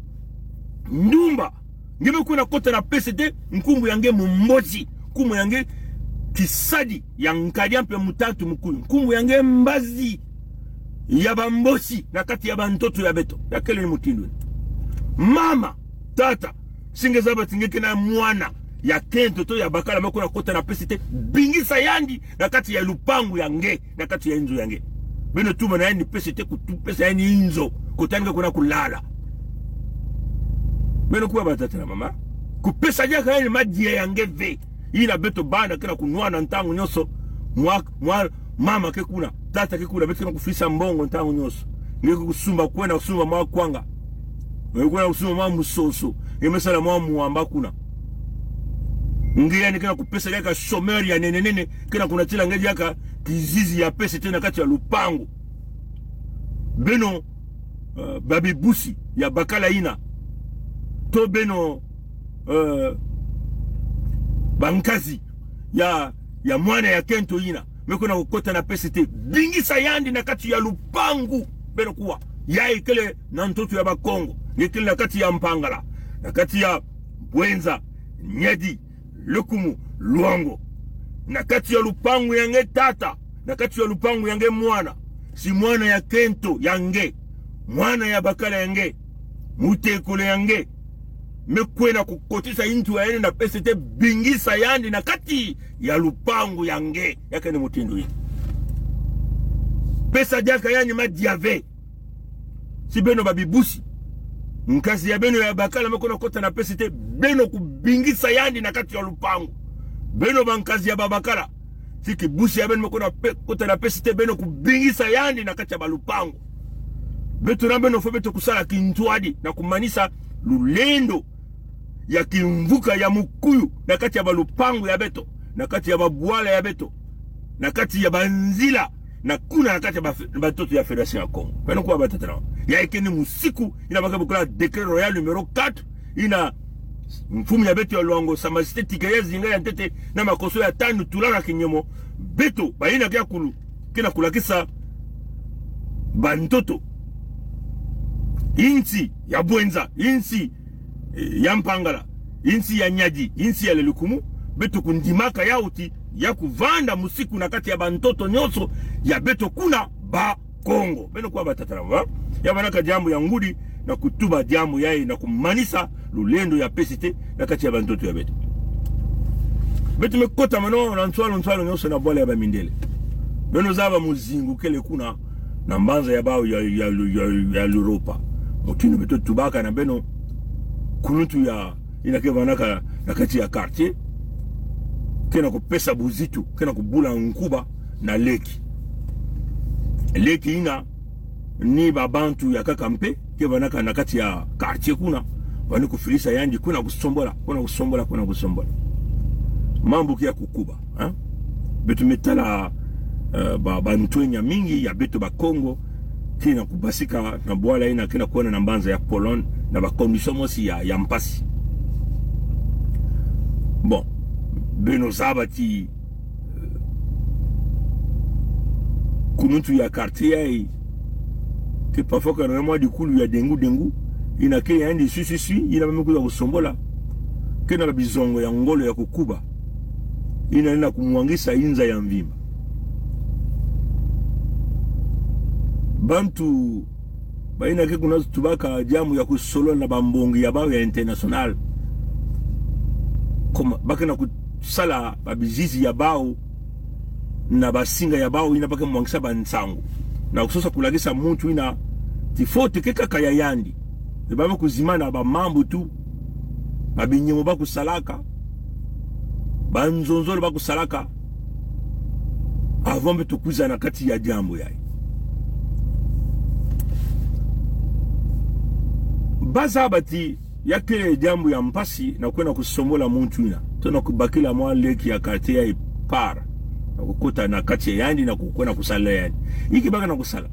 ndumba, nge me kwena kukota na P C T, nkumbu ya nge Mumboti. Nkumbu ya nge kisadi ya nkadi ampe mutantu mukuyu. Nkumbu ya nge mbazi ya ba Mbosi na kati ya bantoto ya beto. Ya kele ni mutindu. Mama, tata, si nge zaba ti nge kena mwana ya Kento to ya Bakala me kwena kukota na P C T, bingisa yandi na kati ya lupangu ya nge, na kati ya inzo ya nge. Beno tubana yandi P C T, kutu pesa yandi inzo, kota yandi ke kwena kulala. Beno kuwa batata na mama. Kupesa diaka yandi madia ya nge ve. Yina beto bana ke na kunwana ntangu nyonso. Mwa, mwa, mama ke kuna, tata ke kuna, beto ke na kufisa mbongo ntangu nyonso. Nge ke kusumba, kwena kusumba mwa kwanga. Nge kwena kusumba mwa musoso. Nge me sala mwa mwamba kuna. Nge yandi ke na kupesa diaka chômeur ya nene nene, ke na kunatila nge diaka kizizi ya P C T na kati ya lupangu. Beno, eh, babibusi ya Bakala yina, to beno, eh, bankazi ya, ya mwana ya Kento yina, me kwena kukota na P C T, bingisa yandi na kati ya lupangu. Beno kuwa, ya ikele na ntoto ya Bakongo, ikele na kati ya Mpangala, na kati ya Bouenza, Niari, Lékoumou, Loango. Na kati ya lupangu ya nge tata, na kati ya lupangu ya nge mwana, si mwana ya Kento ya nge, mwana ya Bakala ya nge, Mutekolo ya nge, me kwena kukotisa inzo ya yandi na P C T, bingisa yandi na kati ya lupangu ya nge. Ya kele ni mutindu yi. Pesa diaka yandi madia ve. Si beno babibusi, Nkazi ya beno ya bakala me kwena kota na P C T, beno kubingisa yandi na kati ya lupangu. Beno bankazi ya babakala. Tii kibusi ya beno me kwena pe-, kota na P C T, beno kubingisa yandi na kati ya balupangu. Beto na beno fo beto kusala kintwadi na kumanisa lulendo ya kimvuka ya mukuyu na kati ya balupangu ya beto, na kati ya babwala ya beto, na kati ya banzila, na kuna na kati ya ba-, bantoto ya Fédération ya Kongo. Beno kuba batata na. Ya ikeni musiku ina ba ke bokila décret royal numéro quatre, ina mfumu ya beto ya Loango, Sa Majesté Tika ya Zinga ya ntete na makoso ya tanu tulaka kinyemo, beto, bayina ke ya kulu, kena kulakisa bantoto insi ya Bouenza, insi, eh, ya Mpangala, insi ya Niari, insi ya Lélékoumou, beto kundimaka yawu tii ya kuvanda musiku na kati ya bantoto nyonso ya beto kuna Bakongo. Beno kuba batata na, ha? Ya vanaka diambu ya ngudi na kutuba diambu yayi na kumanisa lulendo ya P C T na kati ya bantoto ya beto. Beto me kota mano na nswalo nswalo nyonso na bwala ya bamindele. Beno zaba muzingu kele kuna na mbanza ya bawu ya, ya, ya, ya l'Europa. Mutindu beto tubaka na beno, kuluntu ya ina ke vanaka na kati ya quartier, kena kupesa buzitu, kena kubula nkuba na leki. Leki ina ni babantu ya kaka mpe ke vanaka na kati ya quartier kuna, bani kufilisa yandi, kwena kusombola, kwena kusombola, kwena kusombola. Mambu ke ya kukuba, ha? Beto me tala, eh, ba, bantwenya mingi ya beto Bakongo kena kubasika na bwala ina, kena kwenda na mbanza ya Pologne na ba condition mosi ya, ya mpasi. Bon, beno zaba tii, eh, kuluntu ya quartier yayi, ke parfois kena mwa dikulu ya dengu dengu, ina ke yandi swi swi swi, ina ba me kuza kusombola, kena ba bizongo ya ngolo ya kukuba, ina, ina kumwangisa inza ya mvimba. Bantu bayina ke kuna tubaka diambu ya kusolola na bambongi ya bawu ya international, comme ba kena kusala babizizi ya bawu na basinga ya bawu, ina ba ke mwangisa bansangu na kusosa kulakisa muntu ina tii faute ke kaka ya yandi. Ba me kuzimana bamambutu, babinyemo ba kusalaka, banzonzolo ba kusalaka, avant beto kwiza na kati ya diambu yayi. Ba zaba tii ya kele diambu ya mpasi na kwenda kusombola muntu ina, to na kubakila mwa leki ya quartier yayi part, na kukota na kati ya yandi na ku-, kwenda kusala yandi. Iki ba kena kusala.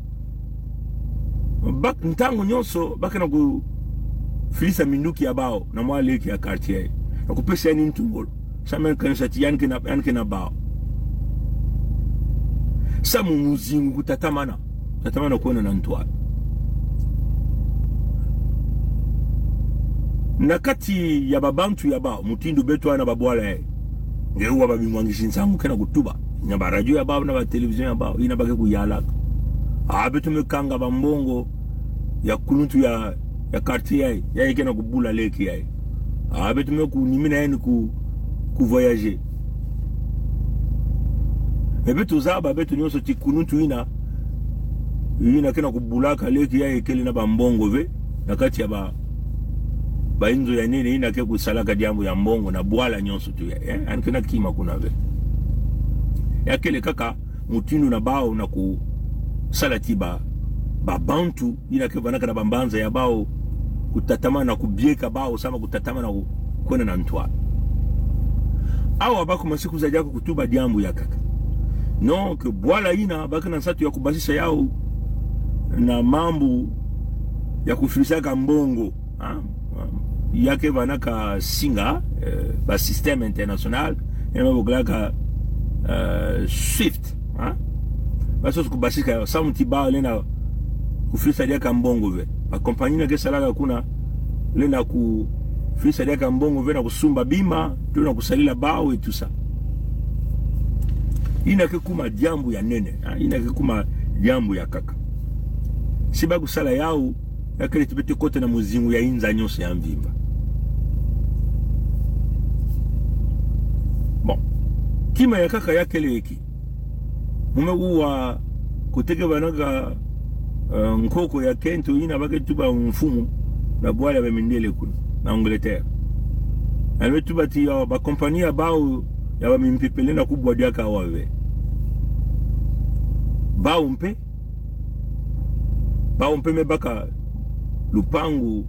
Ba, ntangu nyonso ba kena kufilisa minduki ya bawu na mwa leki ya quartier yayi, na kupesa yandi ntu ngolo. Samu ya kanisa tii yandi kena, yandi kena bawu. Samu muzingu kutatamana, tatamana kwenda na ntwala. Na kati ya babantu ya bawu, mutindu beto ana babwala yayi, nge wa babimwangisi nsangu kena kutuba na ba radio ya bawu, na ba télévision ya bawu, ina ba ke kuyalaka. Ah, beto me kanga bambongo ya kuluntu ya, ya quartier yayi, yayi kena kubula leki yayi. Ah, beto me kunimina yandi ku, ku voyager. Mais beto zaba beto nyonso tii kuluntu ina, ina kena kubulaka leki yayi kele na bambongo ve, na kati ya ba, bainzo ya nene, ina ke kusalaka diambu ya mbongo na bwala nyonso tu ya, eh, yandi kena kima kuna ve. Ya kele kaka mutindu na bawu na kusala tii ba, babantu ina ke vanaka na bambanza ya bawu, kutatamana na kubieka bawu, samu kutatamana ku-, kwenda na ntwala. Awa ba kumasi kuza diaka kutuba diambu ya kaka. Donc bwala ina ba kena nsatu ya kubasisa yawu na mambu ya kufilisaka mbongo, ha? Ya ke vanaka singa, eh, ba système international, ina ba bokilaka, eh, SWIFT, ha? Ba soso kubasika yawu, samu tii bawu lenda kufilisa diaka mbongo ve. Ba compagnie na ke salaka kuna, lenda kufilisa diaka mbongo ve na kusumba bima, to na kusalila bawu et tout ça. Ina ke kuma diambu ya nene, ha? Ina ke kuma diambu ya kaka. Si ba kusala yawu, ya kele tii beto kota na muzingu ya inza nyonso ya mvimba. Bon. Kima ya kaka ya kele eki. Mu me uwa koteke vanaka, eh, nkoko ya kento ina ba ke tuba mfumu. Na bwala ya bamindele kuna, na Angleterre. Yandi me tuba ti, oh, ba compagnie ya bawu, ya bamimpepe lenda kubwa diaka awa ve. Bawu mpe, bawu mpe me baka lupangu,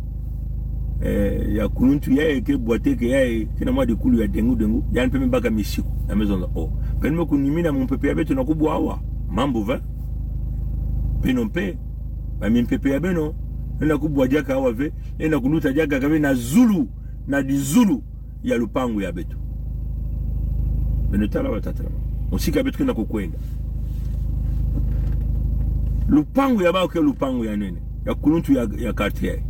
eh, ya kuluntu yayi ke bwateke yayi, kena mwa dikulu ya dengu dengu, yandi mpe me baka misiku, na me zonza, oh. Beno me kunimina mumpepe ya beto na kubwa awa, mambu va. Beno mpe, bamimpepe ya beno, lenda kubwa diaka awa ve, lenda kuluta diaka ka ve na zulu, na dizulu ya lupangu ya beto. Beno tala, batata na mama. Musika beto kena kukwenda. Lupangu ya bawu ke lupangu ya nene. Ya kuluntu ya, ya quartier.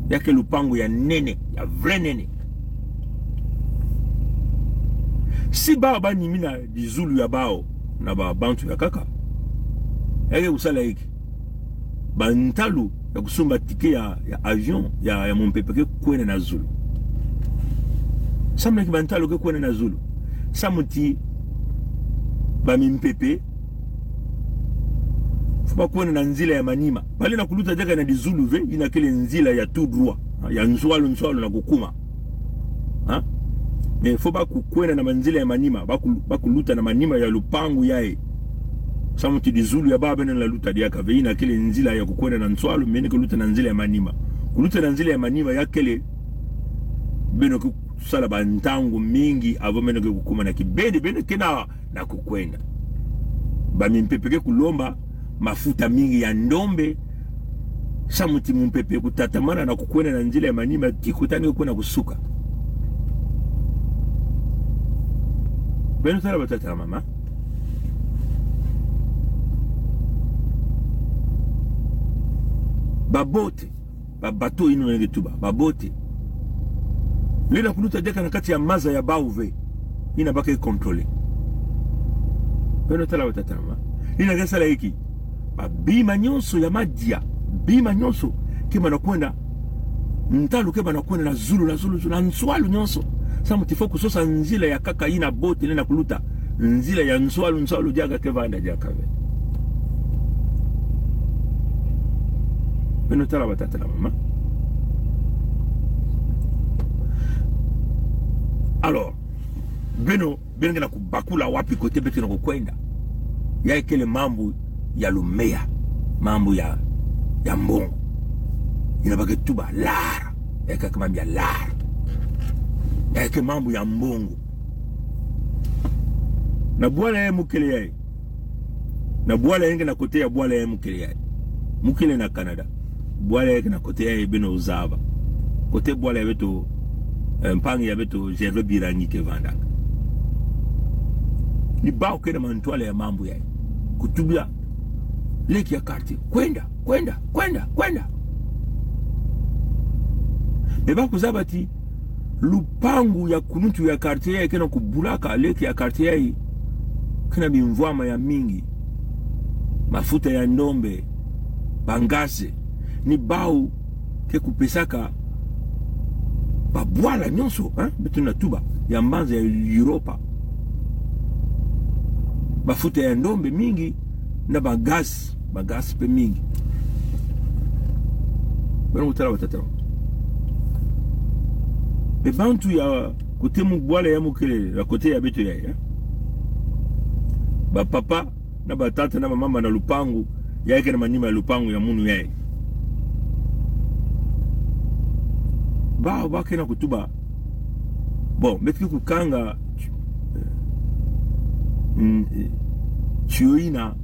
Ya ke lupangu ya nene. Ya vrai nene. Si bawu banimina dizulu ya bawu na babantu ya kaka, ya ke kusala iki? Ba ntalo ya kusumba ticket ya, ya avion, ya, ya mumpepe ke kwenda na zulu. Samu na ki ba ntalo ke kwenda na zulu? Samu ti bamimpepe fo ba kwenda na nzila ya manima. Ba lenda kuluta diaka na dizulu ve, ina kele nzila ya tout droit, ya nswalu, nswalu na kukuma. Ha? Mais fo ba kukwenda na manzila ya manima, ba ku-, ba kuluta na manima ya lupangu yayi. Samu ti dizulu ya bawu beno lenda luta diaka ve, ina kele nzila ya kukwenda na nswalu, beno ke luta na nzila ya manima. Kuluta na nzila ya manima ya kele, beno ke kusala ba ntangu mingi, avan beno ke kukuma na kibende, beno kena na kukwenda. Bamimpepe ke kulomba mafuta mingi ya ndombe, samu ti mumpepe kutatamana na kukwenda na nzila ya manima, tiko tani kwenda kusuka. Beno tala, batata na mama. Babote. Ba bateau, ino nge tuba, babote. Lenda kuluta diaka na kati ya maza ya bawu ve. Ina ba ke contrôler. Beno tala, batata na mama. Ina ke sala iki? Babima nyonso ya madia, bima nyonso ke bana kwenda, ntalo ke bana kwenda na zulu, na zulu, zulu, na nswalu nyonso. Samu ti fo kusosa nzila ya kaka ina bote lenda kuluta. Nzila ya nswalu, nswalu diaka ke vanda diaka ve. Beno tala, batata na mama. Alors, beno, beno kena kubakula wapi, kote beto kena kukwenda? Ya kele mambu ya lumeya, mambu ya, ya mbongo. Ina ba ke tuba l'art. Ya ke mambu ya l'art. Ya ke mambu ya mbongo. Na bwala ya mukele yayi. Na bwala ya nge na kote ya bwala ya mukele yayi. Mukele na Canada. Bwala ya nge na kote yayi beno zaba. Kote bwala ya beto, eh, mpangi ya beto Gervais Birangi ke vandaka. Ni bawu kena mantwala ya mambu yayi. Kutubila leki ya quartier. Kwenda, kwenda, kwenda, kwenda. Mais ba kuzaba ti lupangu ya kuluntu ya quartier yayi kena kubulaka leki ya quartier yayi, kena bimvwama ya mingi, mafuta ya ndombe, bangaz, ni bawu ke kupesaka babwala nyonso, hein, beto na tuba, ya mbanza ya Europa. Mafuta ya ndombe mingi, na bangaz, bangaz mpe mingi. Beno kutala, batata. Babantu ya kote mu bwala ya mukele, ya kote ya beto yayi, eh? Bapapa, na batata, na bamama, na lupangu, ya kena manima ya lupangu ya munu yayi. Bawu ba kena kutuba. Bon, beto ke kukanga, mm, eh, tiyo ina,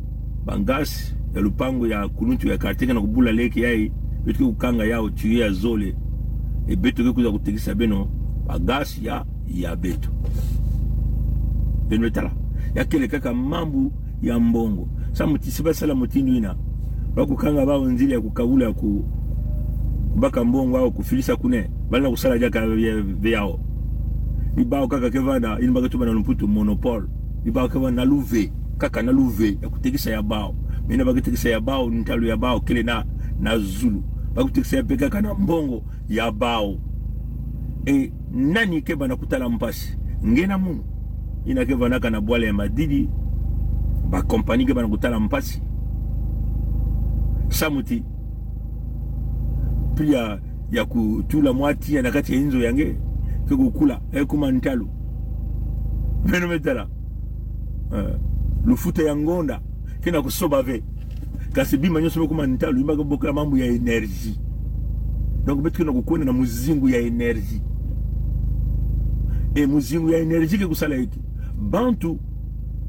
bangaz ya lupangu ya kuluntu ya quartier kena kubula leki yayi, beto ke kukanga yawu tiyo ya zole. E beto ke kuza kutekisa beno bangaz ya, ya beto. Beno tala. Ya kele kaka mambu ya mbongo. Samu ti si ba sala mutindu ina, ba kukanga bawu nzila ya kukabula ku-, kubaka mbongo awu kufilisa kuna. Ba lenda kusala diaka ve, ve yawu. Ni bawu kaka ke vanda, ina ba ke tuba na lumputu monopole. Ni bawu ke vanda na luve, kaka na luve ya kutekisa ya bawu. Mais ina ba ke tekisa ya bawu, ntalo ya bawu kele na, na zulu. Ba kutekisa ya mpe kaka na mbongo ya bawu. E nani ke bana kutala mpasi? Nge na munu. Ina ke vandaka na bwala ya madidi, ba compagnie ke bana kutala mpasi. Samu ti prix ya ya kutula mwa tiya na kati ya inzo ya nge, ke kukula, e kuma ntalo. Beno me tala. Eh, lufuta ya ngonda, kena kusoba ve. Kasi bima nyonso me kuma ntalo, i ma ke bokila mambu ya énergie. Donc, beto kena kukwenda na muzingu ya énergie. E muzingu ya énergie ke kusala inki? Bantu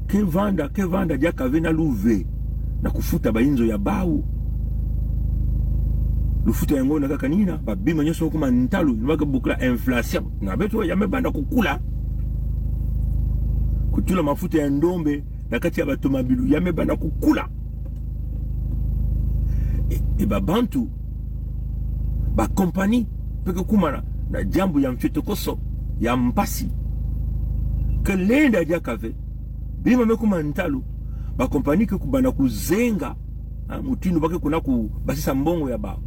ke vanda, ke vanda diaka ve na luve na kufuta ba inzo ya bawu. Lufuta ya ngonda kaka nina, ba bima nyonso me kuma ntalo, i ma ke bokila inflation. Na beto ya me banda kukula. Kutula mafuta ya ndombe na kati ya ba tomabilu, ya me banda kukula. E, e ba bantu, ba compagnie, pe ke kuma na, na diambu ya mfiotokoso, ya mpasi. Ke lenda diaka ve, bima me kuma ntalo, ba compagnie ke kubanda kuzenga, ha, mutindu ba ke kwenda kubasisa mbongo ya bawu.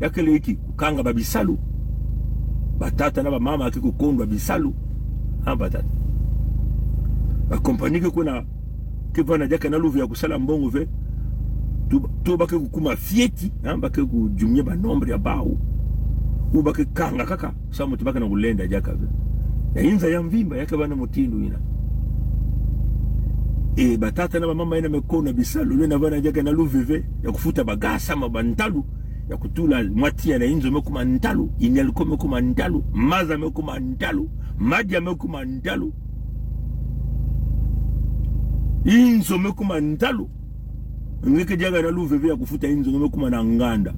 Ya kele inki? Kukanga ba bisalu. Ba tata na ba mama ke kukondwa bisalu. Ha, ba tata. Ba compagnie ke kwenda, ke vanda diaka na luve ya kusala mbongo ve. To, to ba ke kukuma fioti, ha, ba ke kujumia ba nombre ya bawu. Ou ba ke kanga kaka, samu ti ba kena kulenda diaka ve. Ya inza ya mvimba, ya ke vanda mutindu ina. E ba tata na ba mama ina me kondwa bisalu, lwena vanda diaka na luve ve ya kufuta ba gaz, sama ba ntalo, ya kutula mwa tiya na inzo me kuma ntalo, Inelco me kuma ntalo, Maza me kuma ntalo, Madia me kuma ntalo. Inzo me kuma ntalo. Nge ke diaka na luve ve ya kufuta inzo, nge me kuma na nganda.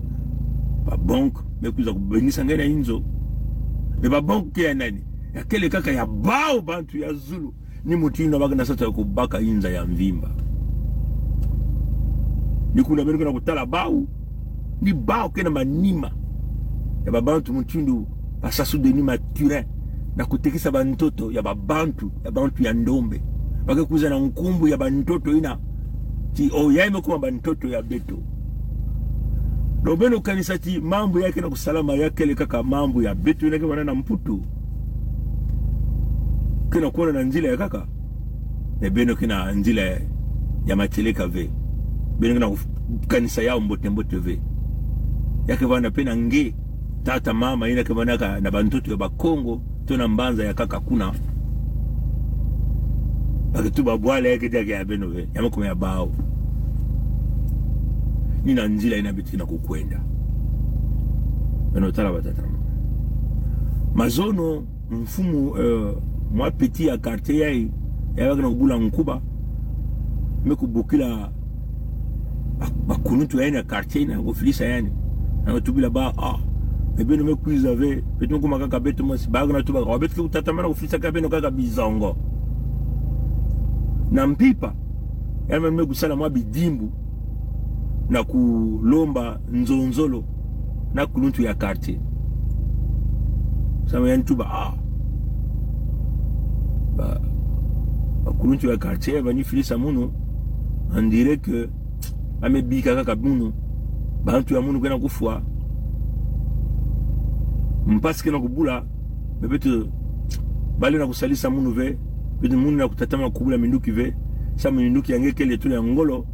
Ba banque me kwiza kubenisa nge na inzo. Mais ba banque ke ya nani? Ya kele kaka ya bawu bantu ya zulu. Ni mutindu ba kena sata kubaka inza ya mvimba. Ni kuna beno kena kutala bawu. Ni bawu kena manima ya ba bantu mutindu ba Sassou Denis Mathurin, na kutekisa ba ntoto ya ba bantu, ya bantu ya ndombe. Ba ke kwiza na nkumbu ya ba ntoto ina, ti o ya me kuma ba ntoto ya beto. Donc beno kanisa ti mambu ya kena kusalama ya kele kaka mambu ya beto ina ke vanda na Mputu. Kena kwenda na nzila ya kaka. E beno kena nzila ya matieleka ve. Beno kena kanisa ya mbote mbote ve. Ya ke vanda pe na nge, tata, mama ina ke vanda ka na ba ntoto ya ba Kongo, to na mbanza ya kaka kuna. Ba ke tuba bwala ya ke diaka ya beno ve. Ya me kuma ya bawu. Ni na nzila ina beto kena kukwenda. Beno tala ba tata. Mazono, mfumu, eh, mwa petit ya quartier yayi, ya ba kena kubula nkuba, me kubokila ba, ba kuluntu ya ini ya quartier ina, kufilisa yani. Na kutubila ba, ah, e beno me kwiza ve, beto me kuma kaka beto mosi, ba kena tuba, o beto ke kutatamana kufilisa kaka beno kaka bizongo. Na mpimpa, ya me, me kusala mwa bidimbu, na kulomba nzonzolo na kuluntu ya quartier. Samu ya ntuba, ah. Ba, ba kuluntu ya quartier, ba ni filisa munu, on dirait que ba me bika kaka munu. Bantu ya munu kena kufwa. Mpasi kena kubula, mais beto, ba lenda kusalisa munu ve, beto munu na kutatamana kubula minduki ve, samu minduki ya nge kele tula ya ngolo,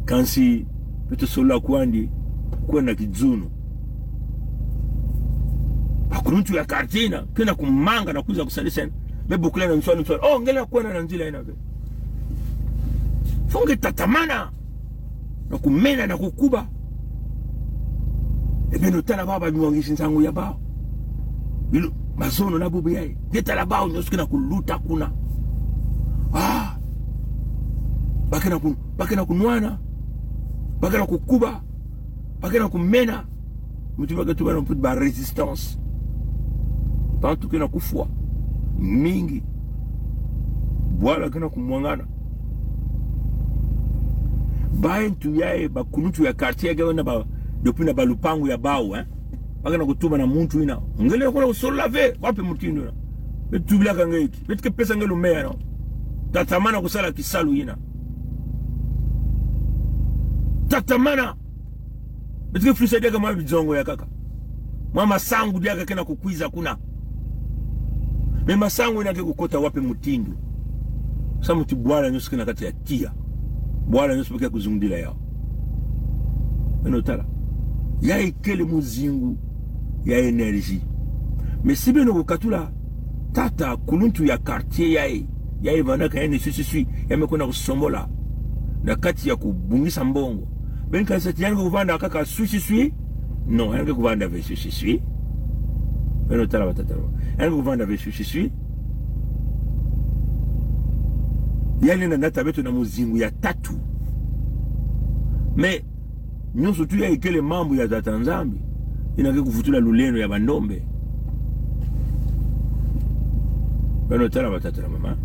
kansi beto solola kwandi, kwenda kizunu. Ba kuluntu ya quartier ina, kena kumanga na kwiza kusalisa, me bokila na nswani nswani. O, nge lenda kwenda na nzila ina ve. Fo nge tatamana na kumena na kukuba. E beno tala ba, ba mwangisi nsangu ya bawu. Bilo, mazono na bubu yayi. Nge tala bawu nyonso kena kuluta kuna. Ah. Ba kena ku, ba kena kunwana. Ba kena kukuba. Ba kena kumena. Mutu ba ke tuba na mputu ba résistance. Bantu kena kufwa mingi. Bwala kena kumwangana. Bantu yayi, ba kuluntu ya quartier yayi, na ba, depuis na ba lupangu ya bawu, eh. Ba kena kutuba na muntu ina. Nge lenda kwenda kusolola ve, wapi mutindu ina? Beto tubilaka nge inki? Beto ke pesa nge lumeya, no? Tatamana kusala kisalu ina. Tatamana. Beto ke filisa diaka mwa bizongo ya kaka. Mwa masangu diaka kena kukwiza kuna. Mais masangu ina ke kukota wapi mutindu? Samu ti bwala nyonso kena kati ya tiya. Bwala nyonso ba ke kuzungidila yawu. Beno tala. Yayi kele muzingu ya énergie. Mais si beno kukatula tata kuluntu ya quartier yayi, yayi vanaka yani swiswiswi, ya me kwenda kusombola na kati ya kubungisa mbongo. Ben kanisa ti yani kuvanda kaka swiswiswi. Non, yani kuvanda ve swiswiswi. Beno tala batata. Yani kuvanda ve swiswiswi. Yani na nata beto na muzingu ya tatu. Mais nyonso tu ya ikele mambu ya Tata Nzambi, ina ke kuvutula lulendo ya bandombe. Beno tala batata na mama.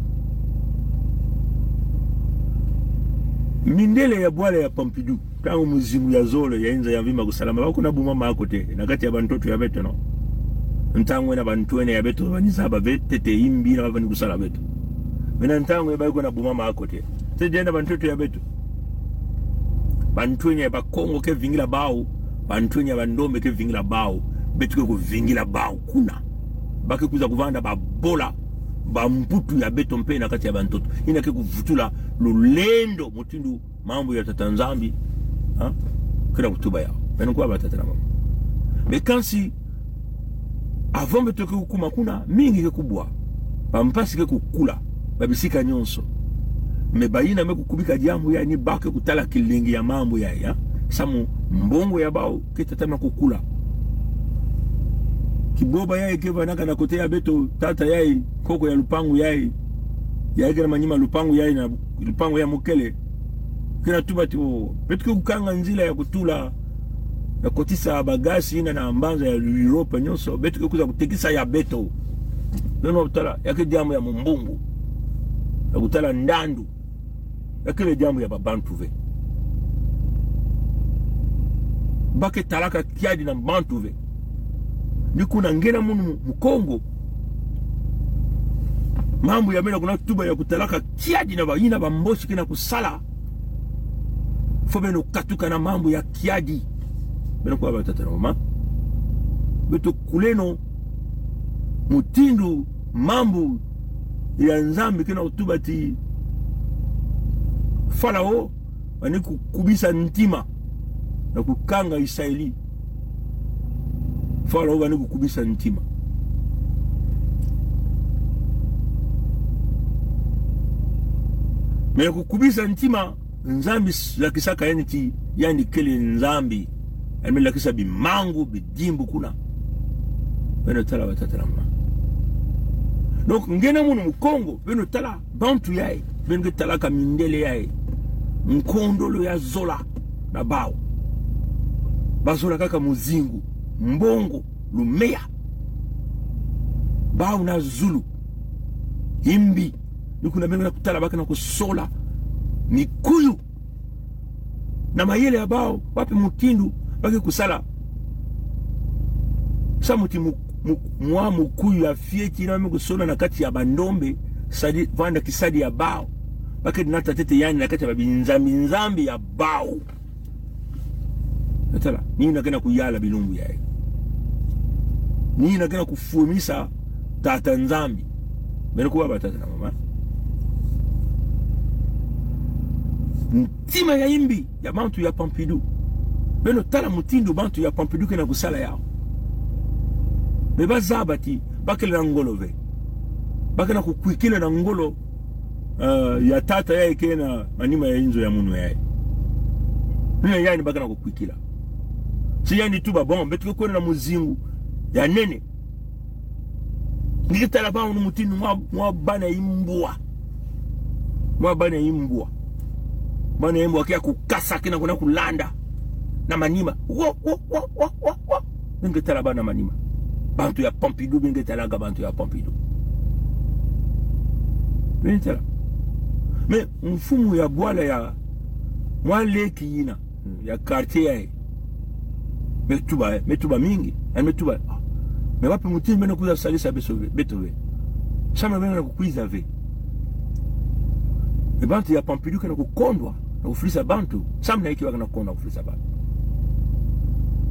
Mindele ya bwala ya Pompidou, ntangu muzingu ya zole ya inza ya mvima kusalama, ba kuna bumama ako te na kati ya bantoto ya beto, non? Ntangu ena bantwenya ya beto bani zaba ve ntete imbi na ba bani kusala beto. Mais na ntangu ya ba kuna bumama ako te, ntete ena bantoto ya beto. Bantwenya ya Bakongo ke vingila bawu, bantwenya ya bandombe ke vingila bawu. Beto ke kuvingila bawu kuna. Ba ke kwiza kuvanda babola bamputu ya beto mpe na kati ya bantoto. Ina ke kuvutula lulendo mutindu mambu ya Tata Nzambi, ha? Kena kutuba yawu. Beno kuba batata na mama. Mais kansi, avant beto ke kukuma kuna, mingi ke kubwa. Bampasi ke kukula. Babisika nyonso. Mais bayina me kukubika diambu yayi ni ba ke kutala kilingi ya mambu yayi, ha? Samu mbongo ya bawu ke tatamana kukula. Kiboba yayi ke vanaka na kote ya beto, tata yayi, koko ya lupangu yayi, yayi ke na manima lupangu yayi na lupangu ya mokele. Kena tuba ti o, beto ke kukanga nzila ya kutula, ya kotisa bagasi ina na mbanza ya Europe nyonso, beto ke kwiza kutekisa ya beto. Beno tala, ya ke diambu ya mumbungu. Ya kutala ndandu. Ya kele diambu ya babantu ve. Ba ke talaka kiadi na bantu ve. Ni kuna ngena munu mu, Mukongo, mambu ya mena kuna tuba ya kutalaka kiadi na bayina Bambosi kena kusala. Faut beno katuka na mambu ya kiadi. Beno kuba batata na mama. Beto kuleno mutindu mambu ya Nzambi kena kutuba ti Falao vani kukubisa ntima na kukanga Isaeli. Falao vani kukubisa ntima. Mais kukubisa ntima, Nzambi s-, lakisaka yani ti, yani kele Nzambi. Yani me lakisa bimangu, bidimbu kuna. Beno tala batata na mama. Donc, ngena munu Mukongo, beno tala bantu yayi, beno ke talaka mindele yayi. Nkondolo ya zola na bawu. Ba zola kaka muzingu, mbongo, lumeya. Bawu na zulu. Imbi. Ni kuna beno kutala ba kena kusola mikuyu na mayele ya bawu, wapi mutindu ba ke kusala. Samu ti mu-, mu-, mwa mukuyu ya fioti na me kusola na kati ya bandombe, sadi, vanda kisadi ya bawu. Ba ke nata ntete yani na kati ya babinzambi-nzambi ya bawu. Tala, ni ina kena kuyala bilumbu yayi. Ni ina kena kufumisa Tata Nzambi. Beno kuba batata na mama. Ntima ya imbi ya bantu ya Pompidou. Beno tala mutindu bantu ya Pompidou kena kusala yawu. Mais ba zaba ti, ba kele na ngolo ve. Ba kena kukwikila na ngolo, eh, ya tata yayi kena manima ya inzo ya munu yayi. Ni na yani ba kena kukwikila. Si yani tuba bon, beto ke kwenda na muzingu ya nene. Ni ke tala ba unu mutindu mwa, mwa bana imbwa. Mwa bana imbwa. Bana imbwa ke ya kukasa kena kuna kulanda na manima. Wo, wo, wo. Beno ke tala ba na manima. Bantu ya Pompidou, beno ke talaka bantu ya Pompidou. Beno tala. Mais mfumu ya bwala ya mwa leki yina, ya quartier yayi, me tuba, eh, me tuba mingi, eh, me tuba. Ah. Mais wapi mutindu beno kwiza salisa beto ve, beto ve. Samu beno kwiza ve. E bantu ya Pompidou kena kukondwa na kufilisa bantu. Samu na iki ba kena kukondwa na kufilisa bantu.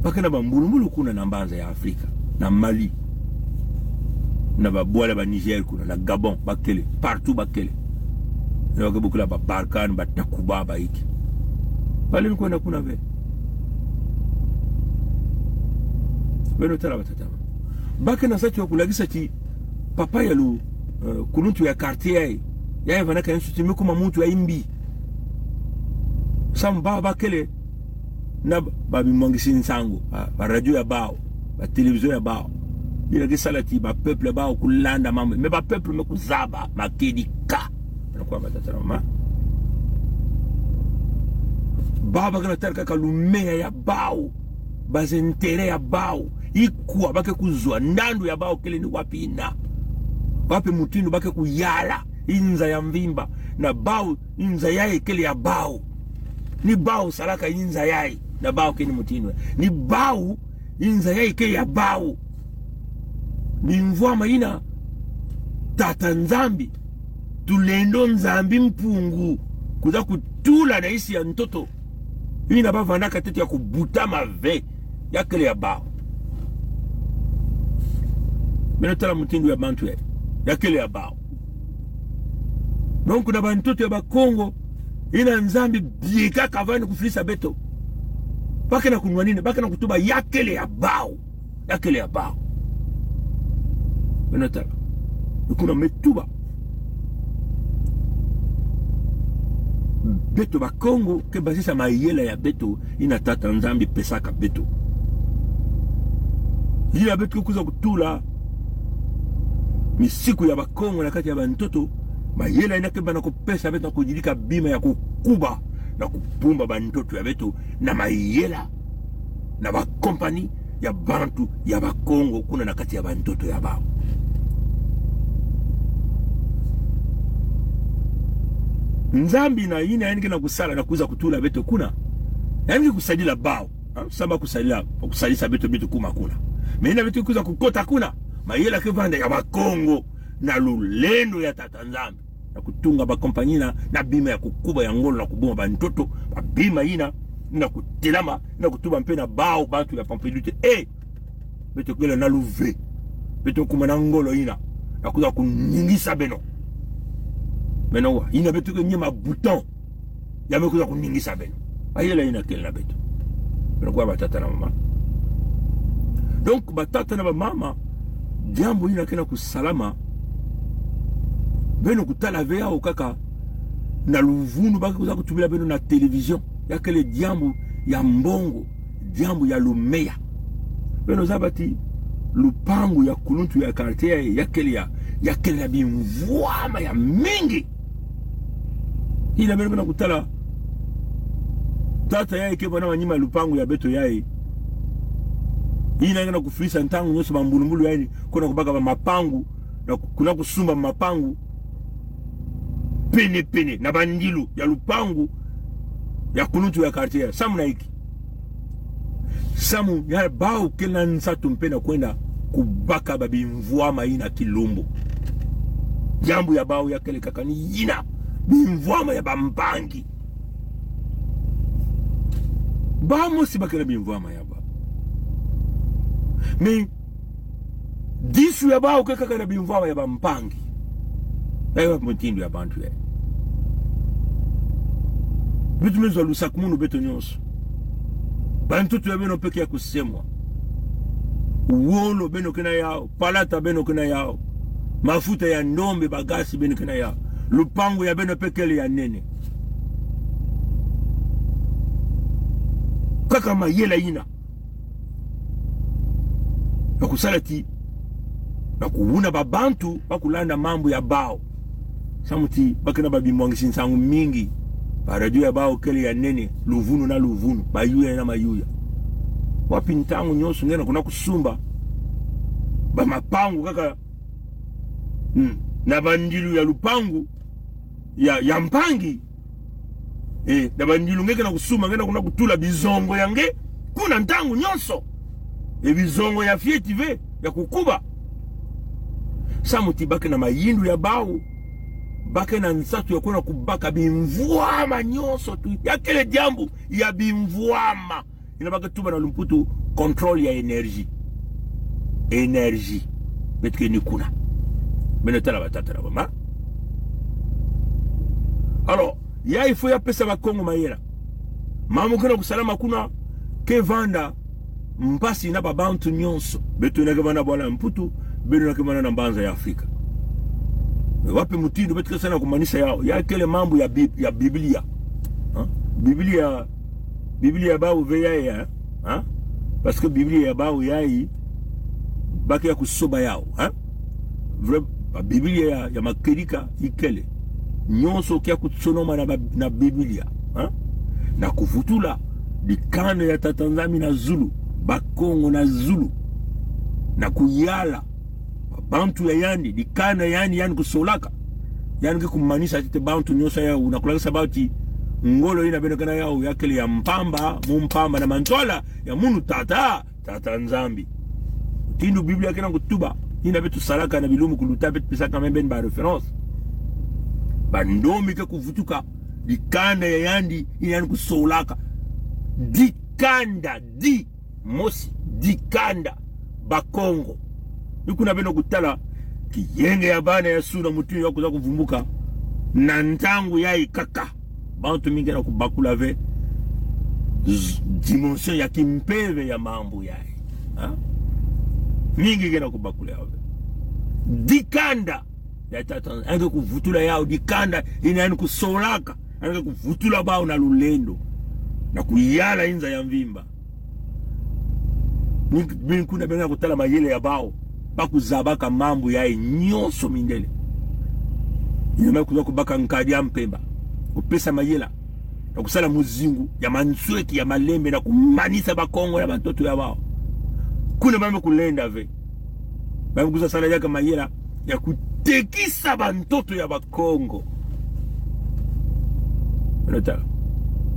Ba kena bambulumbulu kuna na mbanza ya Afrika, na Mali, na babwala ba Niger kuna, na Gabon, ba kele, partout ba kele. Na ba ke bokila ba Barkhane, ba Takuba, ba iki. Ba leni kwenda kuna ve. Beno tala batata. Ba ke na nsatu ya kulakisa ti papa ya lu, eh, kuluntu ya quartier yai, yai vana ka nsuti me kuma muntu ya mbi. Samu bawu ba kele na ba bimwangisi nsangu, ba, ba radio ya bawu, ba télévision ya bawu. Ina ke sala ti ba peuple ya bawu kulanda mambu. Mais ba peuple me kuzaba, ma kedika. Beno kwa batata na mama. Bawu ba ke na tala kaka lumeya ya bawu, ba intérêt ya bawu. Ikwa ba ke kuzwa, ndandu ya bawu kele ni wapi ina. Wapi mutindu ba ke kuyala i nza ya mvimba. Na bawu i nza yai kele ya bawu. Ni bawu salaka i nza yai. Na bawu ke ni mutindu. Ni bawu i nza yai ke ya bawu. Bimvwama ina Tata Nzambi, Tulendo Nzambi Mpungu, kuza kutula na isi ya ntoto. Ina ba vana ka tete ya kubuta mave, ya kele ya bawu. Beno tala mutindu ya bantu ya, ya kele ya bawu. Donc na bantoto ya Bakongo, ina Nzambi bieka kavani kufilisa beto. Ba ke na kunwanina, ba ke na kutuba ya kele ya bawu. Ya kele ya bawu. Beno tala. Ni kuna me tuba. Beto Bakongo ke basisa mayela ya beto ina Tata Nzambi pesaka beto. Ina beto ke kuza kutula misiku ya Bakongo na kati ya bantoto, mayela ina ke bana kupesa beto na kuyidika bima ya kukuba na kubumba bantoto ya beto na mayela na ba compagnie ya bantu ya Bakongo kuna na kati ya bantoto ya bawu. Nzambi na ina yandi ke na kusala na kuza kutula beto kuna, yandi ke kusadila bawu, ha? Samu ba kusadila, kusadisa beto, beto kuma kuna. Mais ina beto kuza kukota kuna, mayela ke vanda ya Bakongo na lulendo ya Tata Nzambi. Na kutunga ba compagnie na, na bima ya kukuba ya ngolo na kubumba bantoto, ba bima ina, na kutelama, na kutuba mpe na bawu bantu ya Pampelute. Eh! Beto kele na luve. Beto kuma na ngolo ina. Na kuza kuningisa beno. Beno wa, ina beto ke nyema bouton. Ya me kuza kuningisa beno. Mayela ina kele na beto. Beno kwa batata na mama. Donc, batata na bamama, diambu ina ke na kusalama, beno kutala ve yawu kaka na luvunu ba ke kuza kutubila beno na télévision. Ya kele diambu ya mbongo, diambu ya lumeya. Beno zaba ti lupangu ya kuluntu ya quartier ya, ya kele ya, ya kele na bimvwama ya mingi. Ina beno ke na kutala tata yai ke vana manima lupangu ya beto yai. Ina ke na kufilisa ntangu nyonso ba mbulumbulu yai ni kuna kubaka ba mapangu, na ku-, kuna kusumba mapangu pene pene na bandilu ya lupangu ya kuluntu ya quartier. Samu na iki? Samu ya bawu ke na nsatu mpe na kwenda kubaka ba bimvwama ina kilumbu. Diambu ya bawu ya kele kaka ni ina, bimvwama ya bampangi. Bawu mosi ba ke na bimvwama ya bawu. Mais disu ya bawu ke kaka na bimvwama ya bampangi. Ewa mutindu ya bantu ya. Beto me zwa lusakumunu beto nyonso. Bantoto ya beno mpe ke ya kusemwa. Wolo beno ke na yawu, palata beno ke na yawu. Mafuta ya ndombe, ba gaz beno ke na yawu. Lupangu ya beno mpe kele ya nene. Kaka mayela ina. Na kusala ti, na kuwuna ba bantu ba kulanda mambu ya bawu. Samu ti ba ke na ba bimwangisi nsangu mingi. Ba radio ya bawu kele ya nene, luvunu na luvunu, mayuya na mayuya. Wapi ntangu nyonso nge na kuna kusumba ba mapangu kaka, hmm, na bandilu ya lupangu ya, ya mpangi. Eh, na bandilu nge ke na kusumba, nge na kuna kutula bizongo ya nge kuna ntangu nyonso. E bizongo ya fioti ve, ya kukuba. Samu ti ba ke na mayindu ya bawu, ba ke na nsatu ya kuna kubaka bimvwama nyonso tu. Ya kele diambu ya bimvwama. Ina ba ke tuba na lumputu contrôle ya énergie. Énergie. Beto ke ni kuna. Beno tala batata na bamama. Alors, ya il faut ya pesa Bakongo mayela. Mambu ke na kusalama kuna, ke vanda mpasi na babantu nyonso. Beto na ke bana bwala Mputu, beto na ke bana na mbanza ya Afrika. Wapi mutindu beto ke sala na kumanisa yau? Ya kele mambu ya Bi-, ya Biblia. Ha? Biblia, Biblia bawu ve ya ya. Ha? Parce que Biblia ya bawu ya i, ba ke ya kusoba yau. Ha? Vrai, ba Biblia ya, ya makedika i kele. Nyonso ke ya kusonoma na ba-, na Biblia. Ha? Na kuvutula dikanda ya Tata Nzambi na zulu, Bakongo na zulu. Na kuyala babantu ya yandi, dikanda ya yandi, yandi kusolaka. Yandi ke kumanisa tete bantu nyonso yau, na kulakisa bawu ti ngolo ina beno ke na yau ya kele ya mpamba, mu mpamba na mantwala ya munu tata, Tata Nzambi. Mutindu Biblia ke na kutuba, ina beto salaka na bilumbu kuluta beto pesaka même ben ba référence. Bandomi ke kuvutuka, dikanda ya yandi, ina yandi kusolaka. Dikanda, di mosi, dikanda, Bakongo. Ni kuna beno kutala kiyenge ya bana ya Suda, mutindu ya kuza kuvumbuka na ntangu ya i kaka. Bantu mingi ke na kubakula ve z-, dimension ya kimpeve ya mambu ya i. Ha? Mingi ke na kubakula ve. Dikanda ya Tata, yandi ke kuvutula yau, dikanda ina yandi kusolaka, yandi ke kuvutula bawu na lulendo, na kuyala inza ya mvimba. Ni, ni kuna beno kutala mayela ya bawu, ba kuzabaka mambu ya i nyonso mindele. Ina me kuza kubaka nkadi ya mpemba, kupesa mayela, na kusala muzingu ya mansweki, ya malembe, na kumanisa Bakongo na bantoto ya bawu. Kuna ba me kulenda ve. Ba me kuza sala yaka mayela ya kutekisa bantoto ya Bakongo. Beno tala.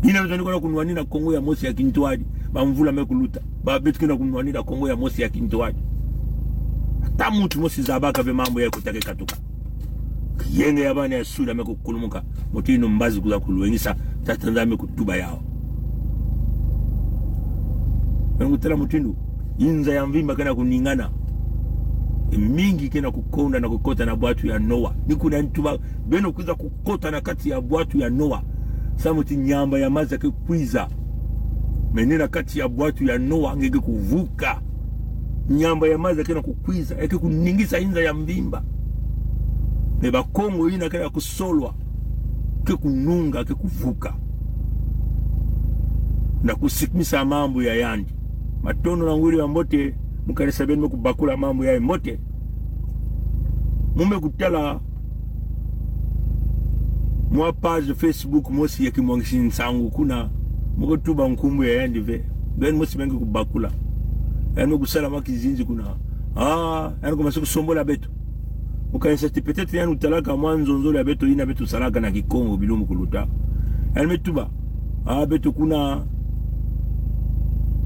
Ina beto ke na kunwanina Kongo ya mosi ya kintwadi. Bamvula me kuluta, ba beto ke na kunwanina Kongo ya mosi ya kintwadi. Ata muntu mosi zabaka ve mambu ya i kuta ke katuka. Kiyenge ya bana ya Suda me kukulumuka. Mutindu mbazi kuza kulwengisa, Tata Nzambi kutuba yau. Beno kutala mutindu inza ya mvimba ke na kuningana. E mingi ke na kukonda na kukota na bwatu ya Noa. Ni kuna ntuba, beno kuza kukota na kati ya bwatu ya Noa. Samu ti nyamba ya maza ke kwiza. Mene na kati ya bwatu ya Noa, nge ke kuvuka. Nyamba ya maza ke na kukwiza, e ke kuningisa inza ya mvimba. Me Bakongo ina ke na kusolwa, ke kununga, ke kuvuka. Na kusikimisa mambu ya yandi. Matondo na nguri ya mbote, mu kanisa beno me kubakula mambu ya i mbote. Mu me kutala mwa page Facebook mosi ya Kimwangisi Nsangu kuna, mu kutuba nkumbu ya yandi ve. Beno mosi beno ke kubakula. Yandi me kusala mwa kizinzi kuna. Ah, yandi kumanisa kusombola beto. Mu kanisa ti peut-être yandi kutalaka mwa nzonzolo ya beto ina beto salaka na Kikongo bilumbu kuluta. Yandi me tuba. Ah, beto kuna,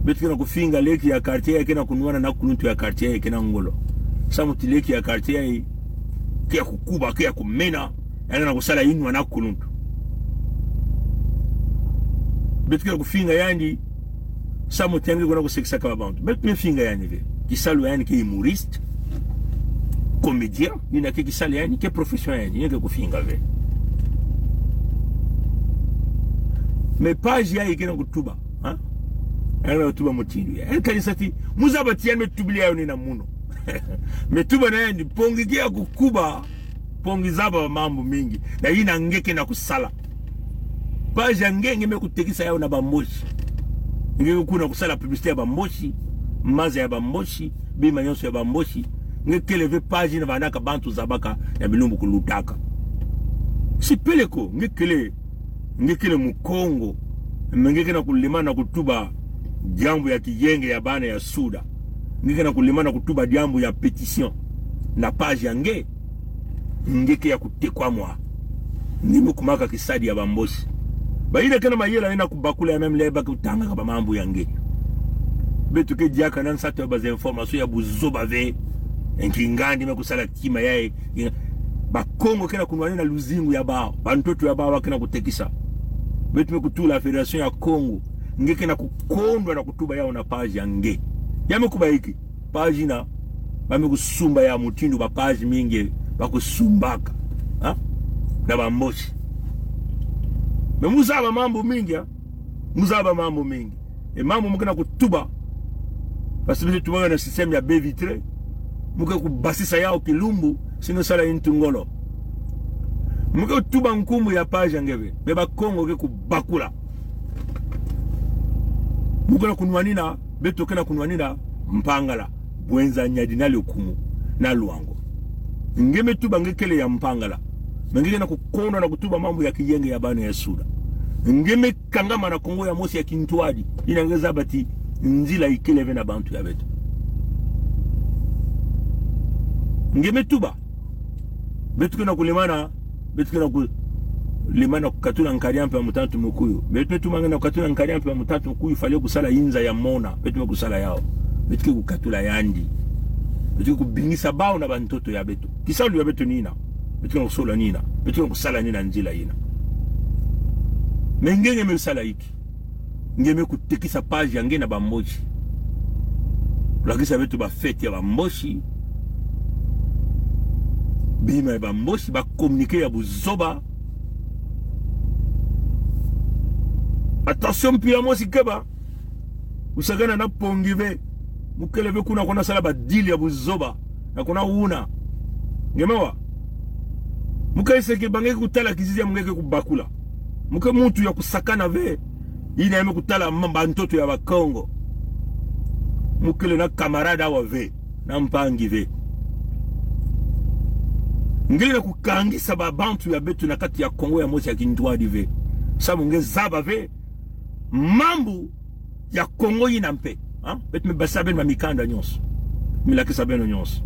beto ke na kufinga leki ya quartier ya i ke na kunwana na kuluntu ya quartier ya i ke na ngolo. Samu ti leki ya quartier ya i ke ya kukuba, ke ya kumena, yandi na kusala inwa na kuluntu. Beto ke na kufinga yandi, samu ti yandi ke na kusekisaka babantu. Beto me finga yandi ve. Kisalu ya yandi ke humoriste, comédien, ina ke kisalu ya yandi, ke profession ya yandi, ina ke kufinga ve. Me page ya i ke na kutuba, ha? Yandi na kutuba mutindu ya i. Yandi kanisa ti, mu zaba ti yandi me tubili ya i ni na munu. Me tuba na yandi, pongi ke ya kukuba, pongi zaba mambu mingi. Na ina nge ke na kusala. Page ya nge, nge me kutekisa yau na Bamboshi. Nge ke kuna kusala publicité ya Bamboshi, maza ya Bamboshi, bima nyonso ya Bamboshi. Nge kele ve page ina vanaka bantu zabaka na bilumbu kulutaka. Si pele ko, nge kele, nge kele Mukongo, me nge ke na kulema na kutuba diambu ya kiyenge ya bana ya Suda. Nge ke na kulema na kutuba diambu ya pétition na page ya nge. Nge ke ya kutekwa mwa. Nge me kumaka kisadi ya Bamboshi. Ba ina ke na mayela ina kubakula ya même le ba kutangaka bamambu ya nge. Beto ke diaka na nsatu ya ba information ya buzoba ve. Nki ngandi me kusala kima ya i. Bakongo ke na kunwanina luzingu ya bawu. Bantoto ya bawu ke na kutekisa. Beto me kutula Fédération ya Kongo. Nge ke na kukondwa na kutuba yau na page ya nge. Ya me kuba iki. Page ina, ba me kusumba ya mutindu ba page mingi ba kusumbaka, ha? Na Bamboshi. Me mu zaba mambu mingi, ha? Mu zaba mambu mingi. E mambu mu ke na kutuba, Parce que beto tubaka na système ya baie vitrée. Mu ke kubasisa yaw kilumbu, si nge sala intu ngolo. Mu ke tuba nkumbu ya page ya nge ve. Be Bakongo ke kubakula. Mu ke na kunwanina, beto ke na kunwanina Mpangala, Bouenza, Niari na Lékoumou, na Loango. Nge me tuba nge kele ya Mpangala. Mais nge ke na kukono na kutuba mambu ya kiyenge ya bana ya Sud. Nge me kangama na Kongo ya mosi ya kintwadi. Ina nge zaba ti nzila ikele ve na bantu ya beto. Nge me tuba. Beto ke na kulemana, beto ke na kulemana kukatula nkari ya mpe ya mutantu mukuyu. Beto me tuba nge na kukatula nkari ya mpe ya mutantu mukuyu, fallait kusala inza ya mona. Beto me kusala yaw. Beto ke kukatula yandi. Beto ke kubingisa baw na bantoto ya beto. Kisalu ya beto nina. Beto ke na kusola nina. Beto ke na kusala nina nzila ina. Mais nge, nge me sala iki. Nge me kutekisa page ya nge na Bamboshi. Kulakisa beto ba fête ya Bamboshi. Bima ya Bamboshi, ba communiqué ya buzoba. Attention, mpila mosi keba. Usakana na Pongi ve. Mu kele ve kuna kona sala ba deal ya buzoba. Na kona una. Nge me wa. Mu ke seke ba nge kutala kizizi ya mu nge ke kubakula. Mu ke muntu ya kusakana ve. Ina ya me kutala ma-, bantoto ya Bakongo. Mu kele na camarade awa ve. Na mpangi ve. Nge na kukangisa ba bantu ya beto na kati ya Kongo ya mosi ya kintwadi ve. Samu nge zaba ve mambu ya Kongo ina mpe. Hein? Beto me basa beno ba mikanda nyonso. Me lakisa beno nyonso.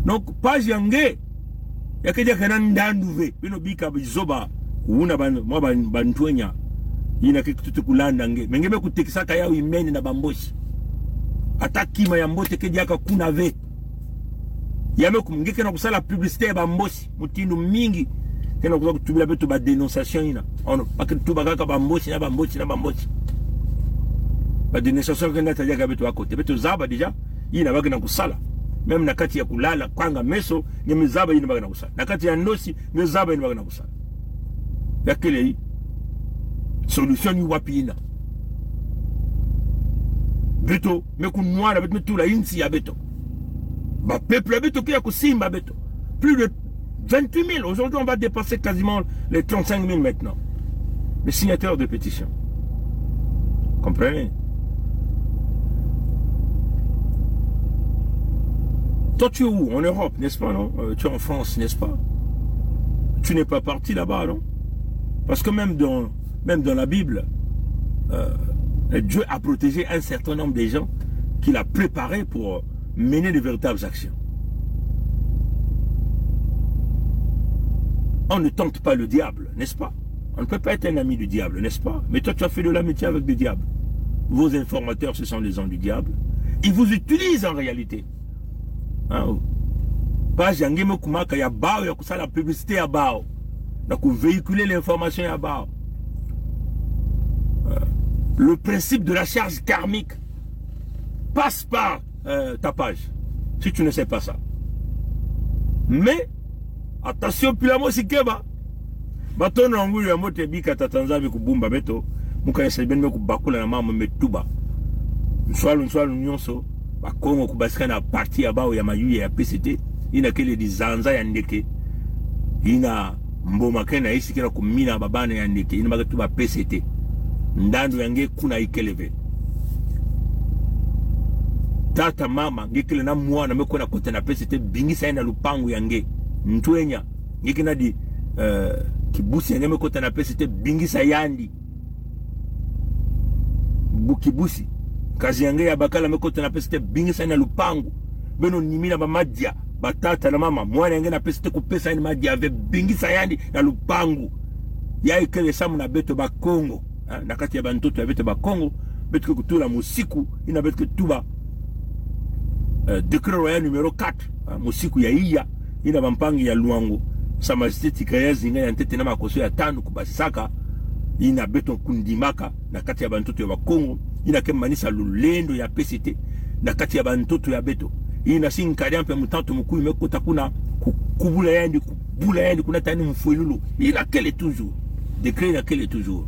Donc, page ya nge, ya ke diaka na ndandu ve. Beno bika bizoba, una ban, mwa ban, bantwenya. Ina ke tutu kulanda nge. Mais nge me kutekisaka yaw imeni na Bamboshi. Ata kima ya mbote ke diaka kuna ve. Ya me kum, nge ke na kusala publicité ya Bamboshi. Mutindu mingi. Ke na kusa kutubila beto ba dénonciation ina. Ono, ba ke tuba kaka Bamboshi na Bamboshi na Bamboshi. Ba dénonciation ke na ta diaka beto à côté. Beto zaba déjà. Ina ba ke na kusala. Même na kati ya kulala, kanga meso, nge me zaba ina ba ke na kusala. Na kati ya ndosi, nge zaba ina ba ke na kusala. Ya kele i. Solution i wapi ina? Beto me kunwana, beto me tula insi ya beto. Ba peuple ya beto ke ya kusimba beto. Plus de vingt-huit mille. Aujourd'hui, on va dépasser quasiment les trente-cinq mille maintenant. Les signataires de pétition. Comprenez? Toi, tu es où? En Europe, n'est-ce pas, non? Euh, tu es en France, n'est-ce pas? Tu n'es pas parti là-bas, non? Parce que même dans, même dans la Bible, euh, Dieu a protégé un certain nombre de gens qu'il a préparés pour mener de véritables actions. On ne tente pas le diable, n'est-ce pas? On ne peut pas être un ami du diable, n'est-ce pas? Mais toi, tu as fait de l'amitié avec le diable. Vos informateurs, ce sont les gens du diable. Ils vous utilisent en réalité. Hein? Page ya nge me kumaka ya baw, ya kusala publicité ya baw. Na ku véhiculer l'information ya baw. Euh, le principe de la charge karmique passe par, euh, ta page. Si tu ne sais pas ça. Mais, attention, mpila mosi keba. Batono na ngulu ya mbote bika tata Nzambi kubumba beto. Mu kayisa beno me kubakula na mambu me tuba. Nswalu, nswalu nyonso. Bakongo kubasikana parti ya baw ya mayuya ya P C T. Ina kele dizanza ya ndeke. Ina mboma kena isi kena kumina babana ya ndeke. Ina ba ke tuba P C T. Ndandu ya nge kuna ikele ve. Tata, mama, nge kele na mwana me kwenda kota na P C T, bingisa yandi na lupangu ya nge. Ntwenya, nge kena di, eh, kibusi ya nge me kota na P C T, bingisa yandi. Bu kibusi. Nkazi ya nge ya bakala me kota na P C T, bingisa yandi na lupangu. Beno nimina ba madia, ba tata na mama, mwana ya nge na P C T, kupesa yandi madia ve, bingisa yandi na lupangu. Ya ikele samu na beto Bakongo. Ha, na kati ya bantoto ya beto Bakongo, beto ke kutula mosiku, ina beto ke tuba, eh, décret royal numéro quatre, ha, mosiku ya iya, ina bampangi ya Loango, Sa Majesté Tchicaya Zinga ya ntete na makoso ya tanu kubasisaka, ina beto kundimaka, na kati ya bantoto ya Bakongo, ina ke manisa lulendo ya P C T, na kati ya bantoto ya beto, ina si nkadi ya mpe mutantu mukuyu me kota kuna, ku-, kubula yandi, ku- bula yandi kuna tani mfwilulu. Ina kele toujours. Décret ina kele toujours.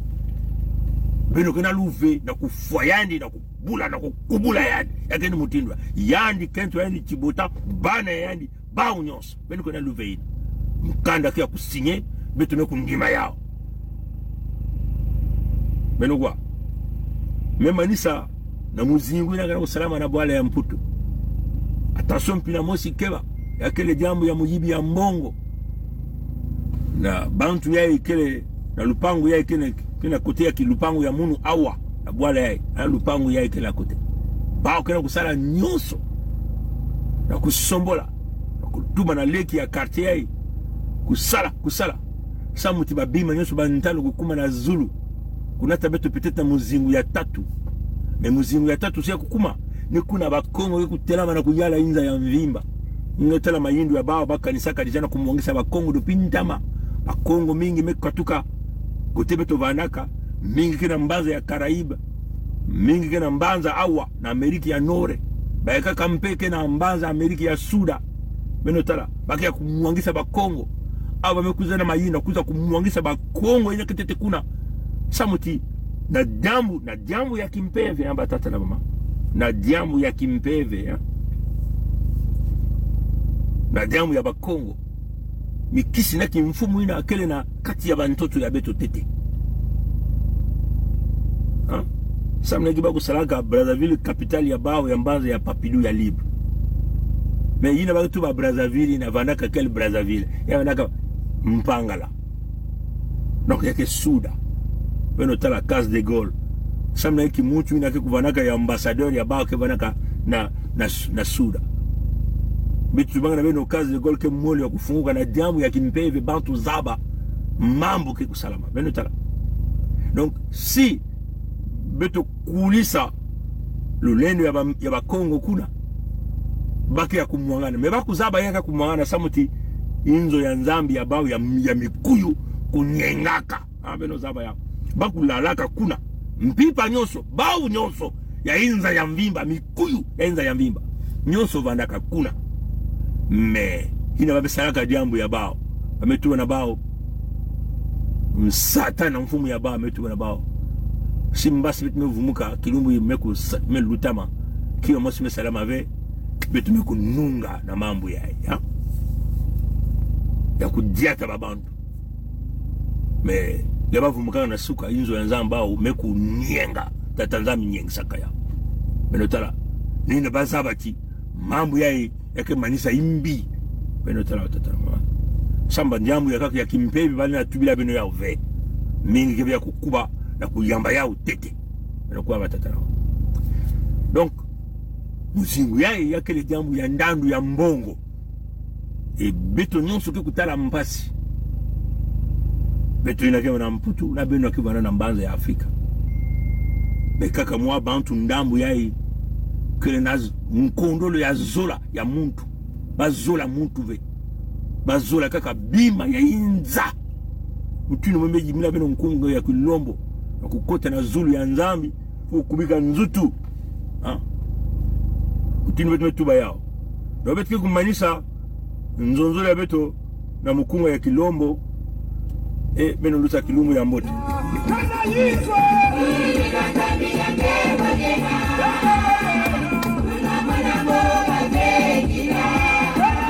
Beno kena luve na kufwa yandi, na kubula, na kukubula yandi. Ya kena mutindu. Yandi, kento yandi, tibota, bana yandi, bawu nyonso. Beno kena luve ina. Mukanda ke ya kusinye, beto me kundima yawu. Beno kwa. Me manisa na muzingu ina kena kusalama na bwala ya Mputu. Attention mpila mosi keba. Ya kele diambu ya muyibi ya mbongo. Na bantu ya ikele, na lupangu ya ikele, kena kote ya kilupangu ya munu awa, na bwala ya, na lupangu ya ikele kote. Bawu kena kusala nyonso. Na kusombola. Na kutuma na leki ya quartier ya. Kusala, kusala. Samu ti babima nyonso ba ntalo kukuma na zulu. Kunata beto peut-être na muzingu ya tatu. Mais muzingu ya tatu si ya kukuma. Ni kuna Bakongo ke kutelama na kuyala inza ya mvimba. Nge tala mayindu ya bawu ba kanisaka déjà na kumwangisa Bakongo dopintama. Bakongo mingi me katuka kote beto vandaka. Mingi kena mbanza ya Caraïbe. Mingi kena mbanza awa na Amérique ya Nord. Ba eka kampe kena mbanza Amérique ya Sud. Beno tala. Ba ke ya kumwangisa Bakongo. Awa me kuza na mayindu, kuza kumwangisa Bakongo ina ketete kuna. Samu ti, na diambu, na diambu ya kimpeve, ya batata na bamama. Na diambu ya kimpeve, ya. Na diambu ya Bakongo. Mikisi na kimfumu ina kele na kati ya bantoto ya beto tete. Ha? Samu na ki ba kusalaka Brazzaville, capitale ya bawu ya mbanza ya Pompidou ya libre. Mais ina ba tuba Brazzaville, ina vandaka quelle Brazzaville? Ya vandaka Mpangala. Donc, ya ke Sud. Beno tala Case de Gaulle. Samu na ki muntu ina ke kuvandaka ya ambassadeur ya bawu ke vandaka na, na, na Sud. Beto tubanga na beno Case de Gaulle ke mole ya kufunguka na diambu ya kimpeve bantu zaba mambu ke kusalama. Beno tala. Donc, si beto kulisa lulendo ya ba, ya Bakongo kuna. Ba ke ya kumwangana. Mais ba kuzaba ya ke kumwangana samu ti inzo ya Nzambi ya bawu ya, ya mikuyu kunyengaka. Ah, beno zaba ya. Ba kulalaka kuna. Mpimpa nyonso, bawu nyonso. Ya inza ya mvimba, mikuyu ya inza ya mvimba. Nyonso vandaka kuna. Mais, ina ba me salaka diambu ya bawu. Ba me tuba na bawu. Satana mfumu ya bawu, me tuba na bawu. Si mbasi beto me vumuka, kilumbu me ku sa, me lutama. Kiyo mosi me salama ve, beto me kununga na mambu ya, ya. Ya kudiata babantu. Mais, ya ba vumukanga na suka, inzo ya Nzambi bawu, me kunyenga, tata Nzambi nyengisaka ya. Beno tala, nina ba zaba ti, mambu ya, ya ke manisa imbi. Beno tala, tata, ma. Samu ba diambu ya kaka ya kimpeve, ba na tubila beno yawu ve. Mingi ke ba ya kukuba, na kuyamba yawu tete. Beno kwa batata na. Donc, muzingu ya, ya kele diambu ya ndandu ya mbongo. E beto nyonso ke kutala mpasi. Beto ina ke vana Mputu, na beno ke vana na mbanza ya Afrika. Be kaka mwa bantu ndambu ya i, kele na z-, nkondolo ya zola ya muntu. Ba zola muntu ve. Ba zola kaka bima ya inza. Mutu ino mwe me yimila beno nkunga ya Kilombo. Na kukota na zulu ya Nzambi. Ku kubika nzutu. Ha? Mutu ino beto me tuba yawu. Donc beto ke kumanisa nzonzolo ya beto na mukunga ya Kilombo. E, beno lusa kilumbu ya mbote.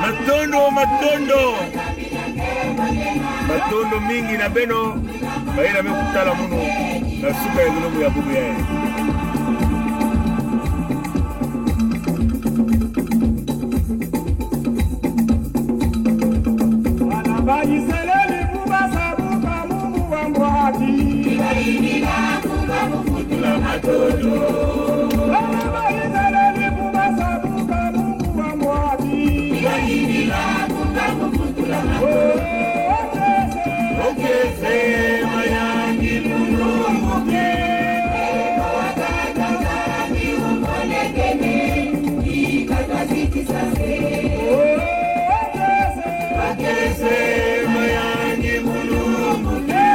Matondo, matondo. Matondo mingi na beno, bayira me kutala munu, na suka ya kilumbu ya bubu ya. Bana ba Israel bu ba sabuka Mungu wa mbwaki. Bana ba Israel bu ba sabuka Mungu wa mbwaki. Okeze, mayangi mulunguke. Okeze, mayangi mulunguke.